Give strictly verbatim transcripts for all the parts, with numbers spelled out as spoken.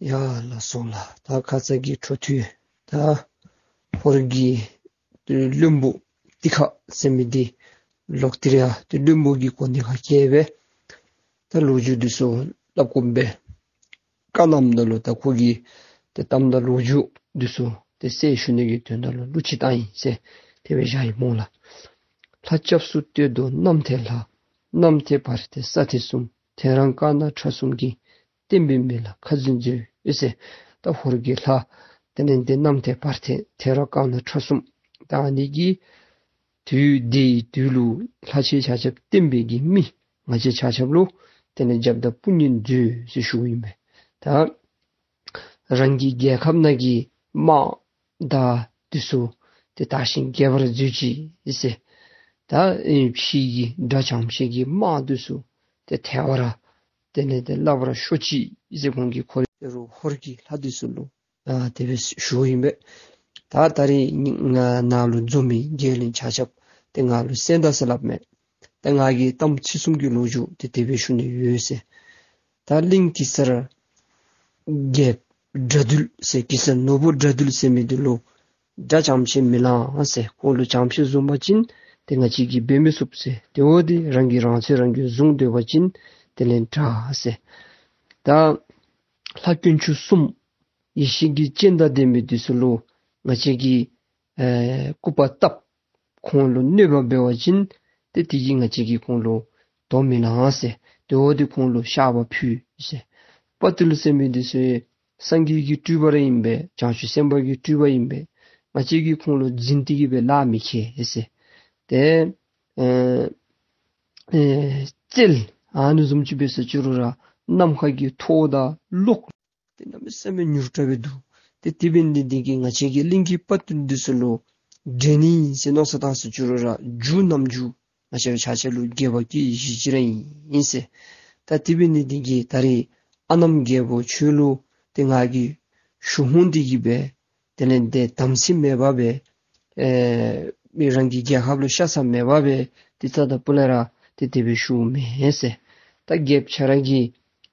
ཡ་ལགས་སོ་ལགས། ད་ཁ་ཙ་གི་འཕྲོ་མཐུད་ད་ཧོར་གྱི་བློན་པོ་ཏི་ཁ་ཟེར་མི་འདི་ལོག་སྟེ་ར་ཏེ་བློན་པོ་གི་གོ་གནས་ཁར་བསྐྱལ་སྦེ་ད་ལོ་རྒྱུས་འདི་ཚུ་སླབ་དགོ་པས། བཀའ་གནངམ་ད་ལུ་ད་ཁོ་གིས་ཏེ་གཏམ་དང་ལོ་རྒྱུས་འདི་ཚུ་ཏེ་གསལ་ཞུ་ནི་གི་དོན་དག་ལུ་གླུ་ཅིག་བཏང་ཡི་ཟེར་དེ་སྦེ་བཞག་ཡི་སྨོ་ལགས། ལྷ་སྐྱབས་སུ་བསྟོད་དོ་རྣམ་ཐོས་ལྷ། རྣམ་ཐོས་བར་ཐོས་ས་ཐོས་གསུམ། ཐོས་རངས་དཀར་ནག་ཁྲ་གསུམ་གྱི། བསྟན་པའི་མེ་ལ་ཁ་འཛིན་མཛོད་ཟེར། ད་ཧོར་གྱི་ལྷ་དེ་ལས་ཏེ་རྣམ་ཐོས་བར་ཐོས་ཐོས་རངས་དཀར་ནག་ཁྲ་གསུམ་ད་ཨ་ནི་གིས་དུས་དེའི་དུས་ལུ་ལྷ་ཆེན་ཆ་ཁྱབ་བསྟན་པའི་གི་མེ་ང་བཅས་ཆ་ཁྱབ་ལུ་དེ་ལས་རྒྱབ་དང་དཔུང་གཉེན་མཛོད་ཟེར་ཞུཝ་ཨིན་པས། ད་རང་གི་རྒྱལ་ཁབ་ནང་གི་དམག་དང་འདི་ཚུ་ཏེ་དར་ཞིང་རྒྱས་པར་མཛོད་ཅིག་ཟེར། ད་ཨེ་ཕྱི་གི་དགྲ་བྱང་ཕྱི་གི་དམག་འདི་ཚུ་ཏེ་ཐལ་བར་དེ་ལས་ཏེ་བརླག་པར་ཤོག་ཅིག་ཟེར་ཁོང་གིས་ཁོ་ར་ཧོར་གྱི་ལྷ་འདི་ཚུ་ལུ་ཨ་དེ་སྦེ་ཞུཝ་ཨིན་པས། ད་ད་རིས་ང་ནཱ་ལུ་འཛོམས་མི་རྒྱལ་བློན་ཆ་ཁྱབ་ཏེ་ང་ལུ་གསན་ད་ཟེར་སླབ་མས། ད་ང་གིས་གཏམ་ཚིག་གསུམ་གྱི་ལོ་རྒྱུས་ཏེ་དེ་སྦེ་ཞུ་ནི་ཡོད་ཟེར། ད་གླིང་གེ་སར་རྒྱལཔོ་དགྲ་འདུལ་ཟེར་གེ་སར་ནོར་བུ་དགྲ་འདུལ་ཟེར་མི་འདི་ལུ་དགྲ་བྱང་ཕྱི་མི་ལང་ཟེར། ཁོང་ལུ་བྱང་ཕྱི་བཟུང་པ་ཅིན་ཏེ་ང་བཅས་ཀྱིས་འབད་མི་ཚུགས་ཟེར། དེ་འོ་དེ་རང་གིས་རང་ཚོད་རང་གིས་བཟུང་སྡོད་པ་ཅིན་དེ་ལས་དྲག་ཟེར། ད་ལྷ་དཀོན་མཆོག་གསུམ་ཡེ་ཤེས་ཀྱི་སྤྱན་དང་ལྡན་མི་འདི་ཚུ་ལུ་ང་བཅས་ཀྱིས་ཨེ་སྐུར་པ་བཏབ་ཁོང་ལུ་གནོད་པ་འབད་བ་ཅིན་ཏེ་དེ་གིས་ང་བཅས་ཀྱིས་ཁོང་ལུ་དོ་མི་ལང་ཟེར། དེ་འོ་དེ་ཁོང་ལུ་བཤགས་པ་ཕུལ་ཟེར། དཔའ་བརྟུལ་ཟེར་མི་འདི་ཚུ་སངས་རྒྱས་ཀྱི་སྤྲུལ་པ་ར་ཨིན་པས། བྱང་ཆུབ་སེམས་དཔའ་གི་སྤྲུལ་པ་ཨིན་པས། ང་བཅས་ཀྱིས་ཁོང་ལུ་འཛིང་སྟེ་གི་སྦེ་ལཱ་མི་ཁེལ་ཟེར། ཏེ་ཨེ་ཨེ་རྩལ་ཨ་ནི་བཟུམ་ཅིག་འབད་ཟེར་ཅི་རུང་ར་ནམ་མཁའ་གི་མཐོ་དང་ལོག་ཏེ་གནམ་མེད་ས་མེད་མྱུར་དྲགས་སྦེ་འདུག། ཏེ་དེ་འབད་ནི་འདི་གིས་ང་བཅས་ཀྱིས་གླིང་གི་དཔའ་བརྟུལ་འདི་ཚུ་ལུ་འདྲེན་ནི་ཟེར་མནོ་བསམ་བཏང་ཟེར་ཅི་རུང་ར་རྒྱུ་ནམ་རྒྱུ་ང་བཅས་ར་ཆ་ཁྱབ་ལུ་རྒྱལ་བ་སྐྱེ་བའི་གཞི་ཅིག་ར་ཨིན་ཟེར། ད་དེ་འབད་ནི་འདི་གིས་ད་རིས་ཨ་ནམ་རྒྱལ་པོ་ཁྱོད་ལུ་ཏེ་ང་གིས་ཞུ་ཧོང་འདི་གི་སྦེ་དེ་ལས་ཏེ་དམ་ཚིག་མེད་པར་སྦེ་ཨེ་མི་རང་གི་རྒྱལ་ཁབ་ལུ་ཤ་ཚ་མེད་པར་སྦེ་ཏེ་རྩ་དང་སྤུ་ལས་ར་ཏེ་དེ་སྦེ་ཞུཝ་མེན་ཟེར། ད་རྒྱལཔོ་ཁྱོད་ར་གིས་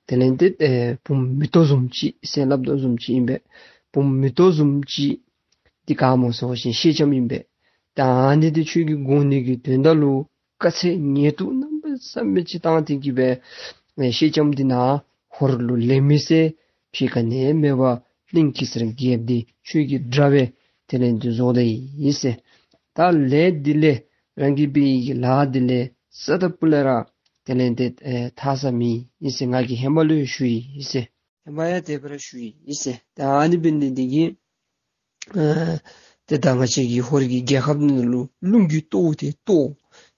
དེ་ལས་ཏེ་ཨེ་བུམོ་མེ་ཏོག་བཟུམ་ཅིག་ཟེར་སླབ་དོ་བཟུམ་ཅིག་ཨིན་པས། བུམོ་མེ་ཏོག་བཟུམ་ཅིག་འདི་ག་སྨོ་ཟེར་བ་ཅིན་ཤེས་ལྕམ་ཨིན་པས། ད་ཨ་ནི་འདི་ཁྱོད་ཀྱིས་དགོ་ནི་གི་དོན་དག་ལུ་དཀའ་ཚེགས་ཉེན་སྟོབས་གནམ་མེད་ས་མེད་ཅིག་བཏང་སྟེ་གི་སྦེ་ཨེ་ཤེས་ལྕམ་འདི་ནཱ་ཧོར་ལུ་ལེན་མི་ཟེར་ཕྱི་ཁ་ནས་མེད་པར་གླིང་གེ་སར་རྒྱལཔོ་འདི་ཁྱོད་ཀྱི་དགྲ་སྦེ་དེ་ལས་ཏེ་བཟོ་ད་ཡི་ཟེར། ད་ལས་འདི་ལས་རང་གིས་འབད་ཡི་གི་ལཱ་འདི་ལས་རྩ་དང་སྤུ་ལས་ར་དེ་ལས་ཏེ་ཨེ་ཐར་ས་མེད་ཡི་ཟེར། ང་གིས་ཧེ་མ་ལུ་ཡང་ཞུ་ཡི་ཟེར། ཧེ་མ་ཡང་དེ་སྦེ་ར་ཞུ་ཡི་ཟེར། ད་ཨ་ནི་འབད་ནི་འདི་གིས་ཨ་ཏེ་ད་ང་བཅས་ཀྱི་ཧོར་གྱི་རྒྱལ་ཁབ་ནང་ལུ་རླུང་གིས་གཏོརཝ་ཏེ་གཏོར།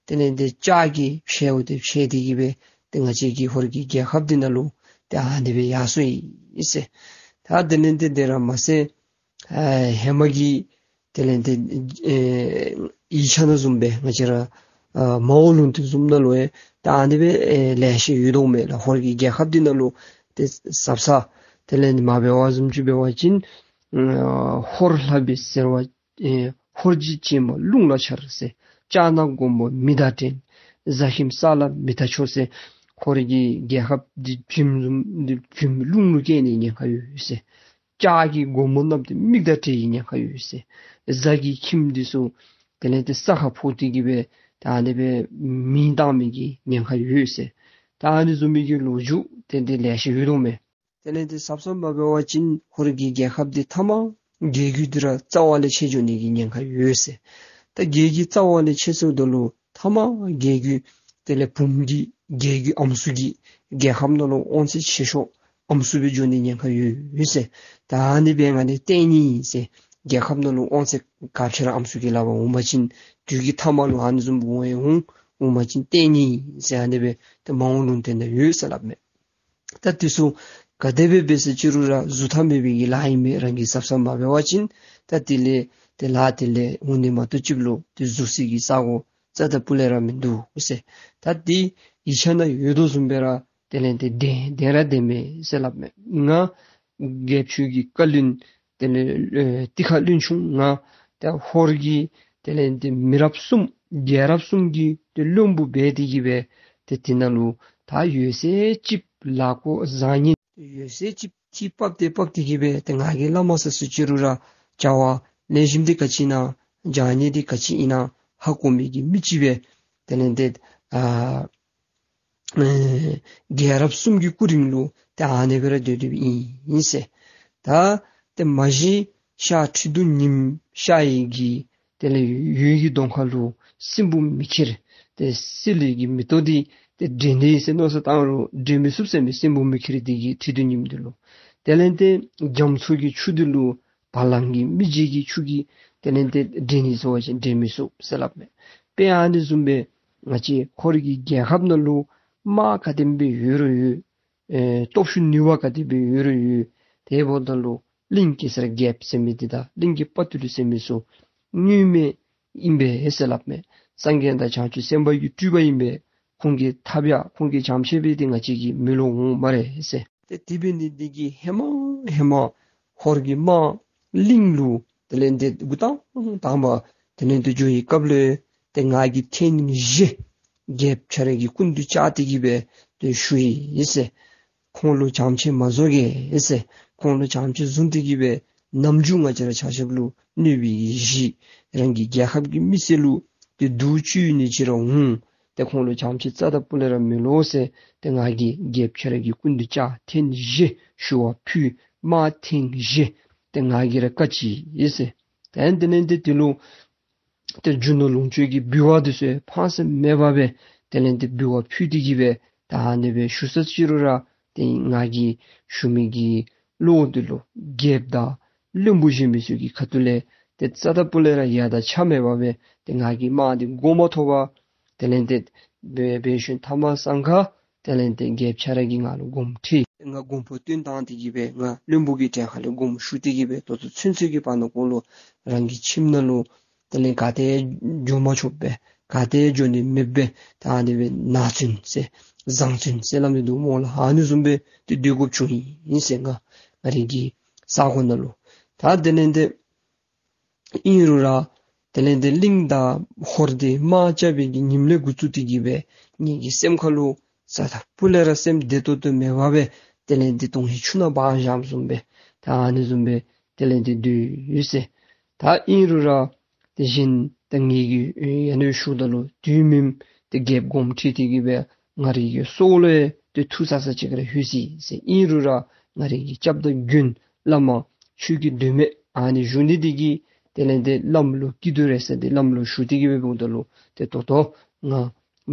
དེ་ལས་ཏེ་ལྕགས་ཀྱིས་འཕྱེལཝ་ཏེ་འཕྱེལ་ཏེ་གི་སྦེ་ཏེ་ང་བཅས་ཀྱི་ཧོར་གྱི་རྒྱལ་ཁབ་འདི་ནང་ལུ་ཏེ་ཨ་ནི་སྦེ་ཡར་སོང་ཡི་ཟེར། ད་དེ་ལས་ཏེ་དེ་ར་མ་ཚད་ཨ་ཧེ་མ་གི་དེ་ལས་ཏེ་ཨེ་ཡིག་ཆ་ནང་བཟུམ་སྦེ་ང་བཅས་ར་ཨ་མ་འོངས་ལུང་བསྟན་བཟུམ་ནང་ལུ་ཡང་ད་ཨ་ནི་སྦེ་ཨེ་ལེ་ཤ་ཡོད་དོ་མས་ལགས། ཧོར་གྱི་རྒྱལ་ཁབ་འདི་ནང་ལུ་ཏེ་ཟབ་ས་དེ་ལས་མ་འབད་བ་བཟུམ་ཅིག་འབད་བ་ཅིན་ཨ་ཧོར་ལྷ་བི་ཟེར་བ་ཨེ་ཧོར་རྗེ་ཅན་མ་རླུང་ལ་འཆར་ཟེར། ལྕགས་ནག་མགོན་པོ་མི་དང་འགྲན། རྫ་ཁྱིམ་ས་ལ་མི་དང་ཕྱོགས་ཟེར། ཧོར་གྱི་རྒྱལ་ཁབ་འདི་བྱེམ་བཟུམ་འདི་བྱེམ་རླུང་ལུ་སྐྱེ་ནི་ཉེན་ཁ་ཡོད་ཟེར། ལྕགས་ཀྱི་མགོན་པོ་རྣམས་ཏེ་མི་དང་འགྲན་ནི་ཉེན་ཁ་ཡོད་ཟེར། རྫ་གི་ཁྱིམ་འདི་ཚུ་དེ་ལས་ཏེ་ས་ཁར་ཕོག་སྟེ་གི་སྦེ་ད་ཨ་ནི་སྦེ་མེ་བཏང་མི་གི་ཉེན་ཁ་ཡོད་ཟེར། ད་ཨ་ནི་བཟུམ་མའི་གི་ལོ་རྒྱུས་ཏེ་འདི་ལེ་ཤ་ཡོད་དོ་མས། དེ་ལས་ཏེ་ཟབ་ཟབ་མ་འབད་བ་ཅིན་ཧོར་གྱི་རྒྱལ་ཁབ་འདི་མཐའ་མ་རྒྱལ་རྒྱུད་འདི་ར་རྩ་བ་ལས་ཆད་འགྱོ་ནི་གི་ཉེན་ཁ་ཡོད་ཟེར། ད་རྒྱལ་རྒྱུད་རྩ་བ་ལས་ཆད་སོངམ་ད་ལུ་མཐའ་མ་རྒྱལ་རྒྱུད་དེ་ལས་བུམོ་གི་རྒྱལ་རྒྱུད་ཨམ་སྲུ་གི་རྒྱལ་ཁབ་ནང་ལུ་དབང་ཚད་ཆེ་ཤོས་ཨམ་སྲུ་སྦེ་འགྱོ་ནི་ཉེན་ཁ་ཡོད་ཟེར། ད་ཨ་ནི་སྦེ་ང་ནི་བསྟན་ནི་ཟེར། རྒྱལ་ཁབ་ནང་ལུ་དབང་ཚད་ག་ཅི་ར་ཨམ་སྲུ་གི་ལག་པར་འོང་པ་ཅིན་དུས་ཀྱི་མཐའ་མ་ལུ་ཨ་ནི་བཟུམ་འོང་ཡང་འོང་འོང་པ་ཅིན་བསྟན་ནི་ཟེར། ཨ་ནི་སྦེ་ཏེ་མ་འོངས་ལུང་བསྟན་ནང་ཡོད་ཟེར་སླབ་མས། ད་འདི་ཚུ་ག་དེ་སྦེ་འབད་ཟེར་ཅི་རུང་ར་ཟུར་ཐབས་མེད་པའི་གི་ལཱ་ཨིན་མས། རང་གིས་ཟབ་ཟབ་མ་འབད་བ་ཅིན་ད་དེ་ལས་ཏེ་ལཱ་དེ་ལས་འོང་ནི་མ་གཏོགས་ཅིག་ལུ་ཏེ་ཟུར་སི་གི་ས་གོ་རྩ་དང་སྤུ་ལས་ར་མིན་འདུག་ཟེར། ད་དེ་ཡིག་ཆ་ནང་ཡོད་དོ་བཟུམ་སྦེ་ར་དེ་ལས་ཏེ་བདེན་བདེན་ར་བདེན་མས་ཟེར་སླབ་མས། ང་རྒྱལཔོ་ཁྱོད་ཀྱི་བཀའ་བློན་དེ་ལས་ཨེ་ཏི་ཁ་བློན་ཆུང་ང་ད་ཧོར་གྱི་དེ་ལས་ཏེ་མི་རབས་གསུམ་རྒྱལ་རབས་གསུམ་གྱི་ཏེ་བློན་པོ་འབད་དེ་གི་སྦེ་ཏེ་དེ་ནང་ལུ་ད་ཡོད་ཚད་ཅིག་ལཱ་འགོ་བཟང་ངན་ ཡོད་ཟེར་ཅིག་ཐིག་ཕབ་སྟེ་ཕབ་སྟེ་གི་སྦེ་ཏེ་ང་གིས་སླབ་མ་ཚུགས་ཟེར་ཅི་རུང་ར་བྱ་བ་ལེགས་ཤོམ་འདི་ག་ཅི་ཨིན་ན་བྱ་ཉེས་འདི་ག་ཅི་ཨིན་ན་ཧ་གོ་མི་གི་མི་ཅིག་སྦེ་དེ་ལས་ཏེ་ཨ་ཨེ་རྒྱལ་རབས་གསུམ་གྱི་སྐུ་རིང་ལུ་ཏེ་ཨ་ནི་སྦེ་ར་སྡོད་སྡོདཔ་ཨིན་ཟེར། ད་ཏེ་མ་གཞི་ཤར་ཁྲི་གདུགས་ཉིམ་ཤར་ཡི་གི་དེ་ལས་འོད་ཀྱི་གདོང་ཁ་ལུ་སྲིན་བུ་མེ་ཁྱེར་ཏེ་སི་ལི་གི་མེ་ཏོག་འདི་ཏེ་འདྲེན་ནི་ཟེར་མནོ་བསམ་བཏང་རུང་འདྲེན་མི་ཚུགས་ཟེར་མས། སྲིན་བུ་མེ་ཁྱེར་འདི་གིས་ཁྲི་གདུགས་ཉིམ་འདི་ལུ། དེ་ལས་ཏེ་རྒྱ་མཚོ་གི་ཆུ་འདི་ལུ་བ་ལང་གི་མི་རྗེ་གི་ཆུ་གིས་དེ་ལས་ཏེ་འདྲེན་ནི་ཟེར་བ་ཅིན་འདྲེན་མི་ཚུགས་ཟེར་སླབ་མས། དཔེ་ཨ་ནི་བཟུམ་སྦེ་ང་བཅས་ཧོར་གྱི་རྒྱལ་ཁབ་ནང་ལུ་དམག་ག་དེམ་སྦེ་ཡོད་རུང་ཡོད། ཨེ་སྟོབས་ཤུགས་ནུས་པ་ག་དེ་སྦེ་ཡོད་རུང་ཡོད། དེ་འབདཝ་ད་ལུ་གླིང་གེ་སར་རྒྱལཔོ་ཟེར་མི་འདི་དང་གླིང་གི་དཔའ་བརྟུལ་ཟེར་མི་ཚུ་དངོས་མེད་ཨིན་པས་ཟེར་སླབ་མས། སངས་རྒྱས་དང་བྱང་ཆུབ་སེམས་དཔའ་གི་སྤྲུལ་པ་ཨིན་པས། ཁོང་གིས་ཐབས་ཡང་ཁོང་གིས་བྱམས་བརྩེ་འབད་དེ་ང་བཅས་ཀྱི་མི་ལུ་འོང་སྨ་རེ་ཟེར། ཏེ་དེ་འབད་ནི་འདི་གིས་ཧེ་མ་ཧེ་མ་ཧོར་གྱི་དམག་གླིང་ལུ་དེ་ལས་ཏེ་འགོ་དང་དང་པ་དེ་ལས་ཏེ་འགྱོ་བའི་སྐབས་ལུ་ཏེ་ང་གིས་ཐེངས་བཞི་རྒྱལཔོ་ཁྱོད་ར་གི་སྐུ་མདུན་བཅར་ཏེ་གི་སྦེ་ཏེ་ཞུ་ཡི་ཟེར། ཁོང་ལུ་བྱམས་བརྩེ་མ་བཟོ་གེ་ཟེར། ཁོང་ལུ་བྱམས་བརྩེ་བཟུང་སྟེ་གི་སྦེ་ནམ་རྒྱུན་ང་བཅས་ར་ཆ་ཁྱབ་ལུ་གནོད་པའི་གཞི་རང་གི་རྒྱལ་ཁབ་ཀྱི་མི་སེར་ལུ་ཏེ་སྡུག་བཅུག་ནི་ཅིག་ར་འོང་། ཏེ་ཁོང་ལུ་བྱམས་བརྩེ་རྩ་དང་སྤུ་ལས་ར་མེད་ལོ་ཟེར། ཏེ་ང་གིས་རྒྱལཔོ་ཁྱོད་ར་གི་སྐུ་མདུན་བཅར་ཐེངས་བཞི་ཞུ་བ་ཕུལ། དམག་ཐེངས་བཞི་ཏེ་ང་གིས་ར་བཀག་ཅི་ཟེར། ཏེ་དེ་ལས་ཏེ་དེ་ལུ་ཏེ་རྒྱུ་ནོར་ལོངས་སྤྱོད་ཀྱི་འབུལ་བ་འདི་ཚུ་ཕངས་སེམས་མེད་པར་སྦེ་དེ་ལས་ཏེ་འབུལ་བ་ཕུལ་ཏེ་གི་སྦེ་ད་ཨ་ནི་སྦེ་ཞུ་ས་ཅི་རུང་ར་ཏེ་ང་གིས་ཞུ་མི་གི་བློ་འདི་ལུ་རྒྱལཔོ་དང་བློན་པོ་གཞན་མི་ཚུ་གི་ཁ་ཐུག་ལས་ཏེ་རྩ་དང་སྤུ་ལས་ར་ཡ་དང་ཆ་མེད་པར་སྦེ་ཏེ་ང་གིས་དམག་འདི་འགོ་མ་ཐོབ་པར་དེ་ལས་ཏེ་འབད་འབད་ཞིནམ་ཐ་མ་སང་ཁ་དེ་ལས་ཏེ་རྒྱལཔོ་ཁྱོད་ར་གིས་ང་ལུ་དགོངསམ་ཁྲེལ། ང་དགོངས་པ་བཏོན་བཏང་སྟེ་གི་སྦེ་ང་བློན་པོ་གི་གྲལ་ཁ་ལས་དགོངསམ་ཞུ་སྟེ་གི་སྦེ་ད་ལྟོ་ཚུན་ཚོད་ཀྱི་བར་ན་ཁོང་ལུ་རང་གི་ཁྱིམ་ནང་ལུ་དེ་ལས་ག་ཏེ་འགྱོ་མ་ཆོགཔ་སྦེ་ག་ཏེ་འགྱོ་ནི་མེདཔ་སྦེ་ད་ཨ་ནི་སྦེ་ན་ཚུན་ཟེར་བཟང་ཚུན་ཟེར་སླབ་ནི་འདུག་སྨོ་ལགས། ཨ་ནི་བཟུམ་སྦེ་ཏེ་སྡོད་དགོཔ་བྱུང་ཡི་ཟེར། ང་ང་རའི་གི་ས་གོ་ནང་ལུ་ད་དེ་ལས་ཏེ་ཨིན་རུང་ར་དེ་ལས་ཏེ་གླིང་དང་ཧོར་འདི་དམག་རྐྱབ་པའི་གི་ཉིནམ་ལས་འགོ་བཙུགས་ཏེ་གི་སྦེ་ངེ་གི་སེམས་ཁ་ལུ་རྩ་དང་སྤུ་ལས་ར་སེམས་བདེ་ཏོག་ཏོ་མེད་པར་སྦེ་དེ་ལས་ཏེ་དོན་ཧིང་ཆུ་ནང་འབག་བཞགཔ་བཟུམ་སྦེ་ད་ཨ་ནི་བཟུམ་སྦེ་དེ་ལས་ཏེ་སྡོད་ཡི་ཟེར། ད་ཨིན་རུང་ར་དེ་བཞིན་ད་ངེ་གི་ཡ་ནི་ཞུཝ་ད་ལུ་དུས་མིན་ཏེ་རྒྱལཔོ་དགོངསམ་ཁྲེལ་ཏེ་གི་སྦེ་ང་རའི་གི་སྲོག་ལུ་ཡང་ཏེ་ཐུག་ས་ས་ཅིག་ར་ལྷོད་ཅི་ཟེར། ཨིན་རུང་ར་ང་རའི་གི་སྐྱབས་དང་མགོན་བླ་མ་ཆོས་ཀྱི་སྒྲོན་མེ་ཨ་ནི་བཞུགས་ནི་འདི་གིས་དེ་ལས་ཏེ་བླམ་ལུ་སྐྱིད་སྡུག་རེ་ཟེར་ཏེ་བླམ་ལུ་ཞུ་སྟེ་གི་སྦེ་འབདཝ་ད་ལུ་ཏེ་ད་ལྟོ་ང་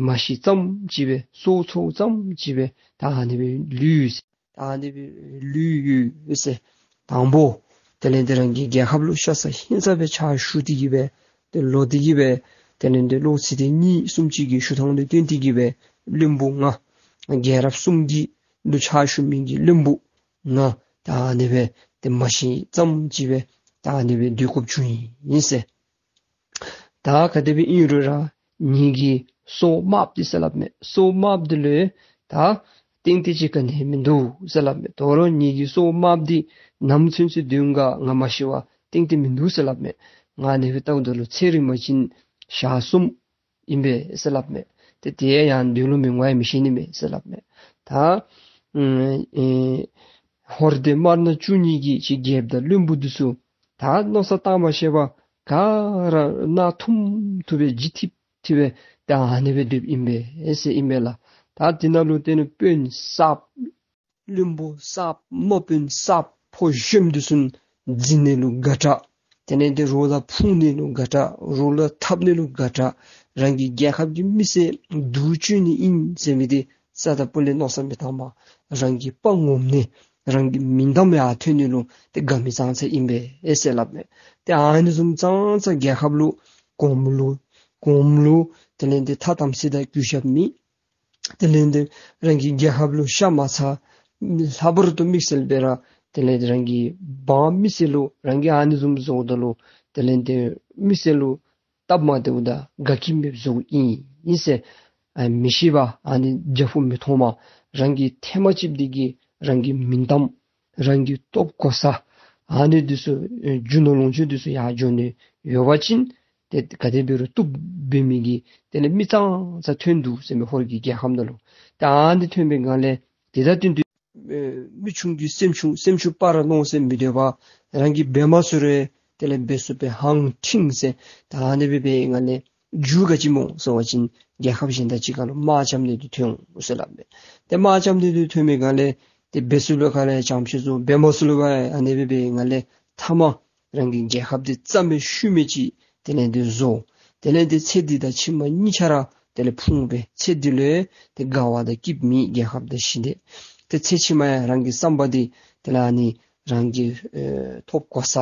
མ་ཤི་ཙམ་ཅིག་སྦེ་སྲོག་འཚོ་ཙམ་ཅིག་སྦེ་ད་ཨ་ནི་སྦེ་ལུས་ཡི་ཟེར། ད་ཨ་ནི་སྦེ་ལུས་ཡོད་ཟེར། དང་པོ་དེ་ལས་ཏེ་རང་གི་རྒྱལ་ཁབ་ལུ་ཤ་ཚ་ཧིང་ཚ་སྦེ་ཕྱག་ཞུ་སྟེ་གི་སྦེ་ཏེ་ལོག་སྟེ་གི་སྦེ་དེ་ལས་ཏེ་ལོག་ཚེ་འདི་གཉིས་གསུམ་ཅིག་གི་ཞུ་ཐངས་ལུ་བརྟེན་ཏེ་གི་སྦེ་བློན་པོ་ང་རྒྱལ་རབས་གསུམ་གྱི་ལུ་ཕྱག་ཞུ་མི་གི་བློན་པོ་ང་ད་ཨ་ནི་སྦེ་ཏེ་མ་ཤི་ཙམ་ཅིག་སྦེ་ད་ཨ་ནི་སྦེ་སྡོད་དགོཔ་བྱུང་ཡི་ཟེར། ད་ག་དེ་སྦེ་ཨིན་རུང་ར་ངེ་གི་སྲོག་དམརཔོ་འདི་ཟེར་སླབ་མས། སྲོག་དམརཔོ་འདི་ལུ་ད་ཏིང་ཏེ་ཅིག་ག་ནི་མིན་འདུག་ཟེར་སླབ་མས། ད་རུང་ངེ་གི་སྲོག་དམརཔོ་འདི་ནམ་ཚུན་ཚོད་སྡོད་འོང་ག་ང་མ་ཤི་བར་ཏིང་ཏེ་མིན་འདུག་ཟེར་སླབ་མས། ང་ཨ་ནི་སྦེ་བལྟཝ་ད་ལུ་ཚེ་རིང་པ་ཅིན་ཞག་གསུམ་ཨིན་པས་ཟེར་སླབ་མས། ཏེ་དེ་ཡང་སྡོད་ལོང་མི་འོང་ཡང་མི་ཤེས་ནི་མས་ཟེར་སླབ་མས། ད་ཨེ་ཧོར་སྡེ་དམར་ནག་བཅུ་གཉིས་ཀྱི་ཅིག་རྒྱལཔོ་དང་བློན་པོ་འདི་ཚུ་ད་མནོ་བསམ་བཏང་མ་ཤེས་པར་ག་ར་གནག་ཐུམ་ཐུམ་སྦེ་འཇིགས་ཐིབ་ཐིབ་སྦེ་ད་ཨ་ནི་སྦེ་སྡོདཔ་ཨིན་པས་ཟེར་ཨིན་པས་ལགས། ད་དེ་ནང་ལུ་དེ་ནི་དཔོན་གསརཔ་བློན་པོ་གསརཔ་དམག་དཔོན་གསརཔ་ཕོ་གཞོནམ་འདི་ཚུ་འཛིང་ནི་ལུ་དགའ་དྲགས། དེ་ལས་ཏེ་རོགས་ལུ་ཕུང་ནི་ལུ་དགའ་དྲགས། རོགས་ལུ་འཐབ་ནི་ལུ་དགའ་དྲགས། རང་གི་རྒྱལ་ཁབ་ཀྱི་མི་སེར་སྡུག་བཅུག་ནི་ཨིན་ཟེར་མི་འདི་རྩ་དང་སྤུ་ལས་མནོ་བསམ་མི་བཏང་པར་རང་གི་དཔའ་ངོམ་ནི་རང་གི་མིང་གཏམ་ཡར་ཐོན་ནི་ལུ་ཏེ་དགའ་མི་ཙང་ཙ་ཨིན་པས་ཨེ་ཟེར་སླབ་མས། ཏེ་ཨ་ནི་བཟུམ་ཙང་ཙ་རྒྱལ་ཁབ་ལུ་གོངམ་ལུ་གོངམ་ལུ་དེ་ལས་ཏེ་ཐ་དམ་ཚིག་དང་གུས་ཞབས་མེད། དེ་ལས་ཏེ་རང་གི་རྒྱལ་ཁབ་ལུ་ཤ་མ་ཚ། ལྷག་པར་དུ་དམིགས་བསལ་སྦེ་ར་དེ་ལས་ཏེ་རང་གི་འབངས་མི་སེར་ལུ་རང་གིས་ཨ་ནི་བཟུམ་བཟོཝ་ད་ལུ་དེ་ལས་ཏེ་མི་སེར་ལུ་སྟབས་མ་བདེཝ་དང་དགའ་སྐྱིད་མེདཔ་བཟོཝ་ཨིན་ཨིན་ཟེར། ཨ་མི་ཤེས་པར་ཨ་ནི་རྒྱ་ཕུག་མི་མཐོང་མ་རང་གི་ཐེངས་མ་གཅིག་འདི་གིས་རང་གི་མིང་གཏམ་རང་གི་སྟོབས་གོ་ས་ཨ་ནི་འདི་ཚུ་ཨེ་རྒྱུ་ནོར་ལོངས་སྤྱོད་འདི་ཚུ་ཡར་འགྱོ་ནི་ཡོད་པ་ཅིན་ཏེ་ག་དེ་འབད་རུང་བཏུབ་འབད་མི་གི་དེ་ལས་མི་ཙང་ཙ་ཐོན་འདུག་ཟེར་མས། ཧོར་གྱི་རྒྱལ་ཁམས་ནང་ལུ། ཏེ་ཨ་ནི་ཐོན་པའི་སྒང་ལས་དེ་དང་བསྟུན་ཏེ་ ཨེ་མི་ཆུང་གིས་སེམས་ཆུང་སེམས་ཆུང་སྤར་ར་མནོ་ཟེར་མི་སྡོད་པར་རང་གིས་འབད་མ་ཚུགས་རུང་དེ་ལས་འབད་ཚུགས་པའི་ཧང་ཁྲིང་ཟེར་ད་ཨ་ནི་སྦེ་འབད་བའི་སྒང་ལས་རྒྱུ་ག་ཅི་སྨོ་ཟེར་བ་ཅིན་རྒྱལ་ཁབ་གཞན་དང་གཅིག་ཁར་ལུ་དམག་རྐྱབ་ནི་འདི་ཐོན་འོང་ཟེར་སླབ་མས། ཏེ་དམག་རྐྱབ་ནི་འདི་ཐོན་པའི་སྒང་ལས་ཏེ་འབད་ཚུགས་ལུ་ག་ལས་བྱང་ཆུབ་སུ་འབད་མ་ཚུགས་ལུ་ག་ཨ་ནི་སྦེ་འབད་བའི་སྒང་ལས་མཐའ་མ་རང་གི་རྒྱལ་ཁབ་འདི་རྩ་མེད་ཤུལ་མེད་ཅིག་དེ་ལས་འདི་བཟོ། དེ་ལས་འདི་ཚེ་འདི་དང་ཕྱི་མ་གཉིས་ཆ་ར་དེ་ལས་ཕུང་སྦེ་ཚེ་འདི་ལུ་ཏེ་དགའ་བ་དང་སྐྱིདཔ་མེད་རྒྱལ་ཁབ་དང་ཞི་བདེ། ཏེ་ཚེ་ཕྱི་མ་ཡང་རང་གི་བསམ་པ་འདི་དེ་ལས་ཨ་ནི་རང་གི་ཨེ་ཐོབ་གོ་ས་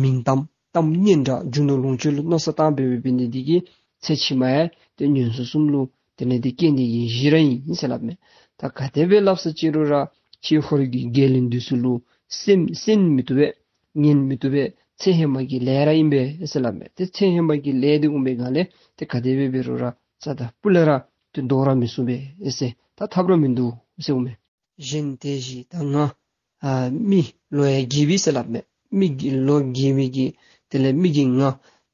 མིང་གཏམ་གཏམ་སྙན་གྲགས་རྒྱུ་ནོར་ལོངས་སྤྱོད་ལུ་མནོ་བསམ་བཏང་སྦེ་འབད་ནི་འདི་གིས་ཚེ་ཕྱི་མ་ཡང་ཏེ་ངན་སོང་གསུམ་ལུ་དེ་ལས་འདི་སྐྱེ་ནི་གི་གཞི་ར་ཨིན་ཟེར་སླབ་མས། ད་ག་དེ་སྦེ་སླབ་ས་ཅི་རུང་ར་ཁྱེད་ཧོར་གྱི་རྒྱལ་བློན་འདི་ཚུ་ལུ་སེམས་སེམས་མི་བཏུབ་པས། ཉན་མི་བཏུབ་པས། ཚེ་ཧེ་མ་གི་ལས་ར་ཨིན་པས་ཟེར་སླབ་མས། ཏེ་ཚེ་ཧེ་མ་གི་ལས་འདི་འོང་པའི་སྒང་ལས་ཏེ་ག་དེ་སྦེ་འབད་རུང་ར་རྩ་དང་སྤུ་ལས་ར་ཏེ་བཟློག་ར་མི་ཚུགས་པས་ཟེར། ད་ཐབས་ར་མིན་འདུག་ཟེར་འོང་མས། གཞན་དེ་བཞིན་ད་ང་ཨ་མི་ལོ་ཡང་རྒས་པས་ཟེར་སླབ་མས། མི་གི་ལོ་རྒས་མི་གི་དེ་ལས་མི་གི་ང་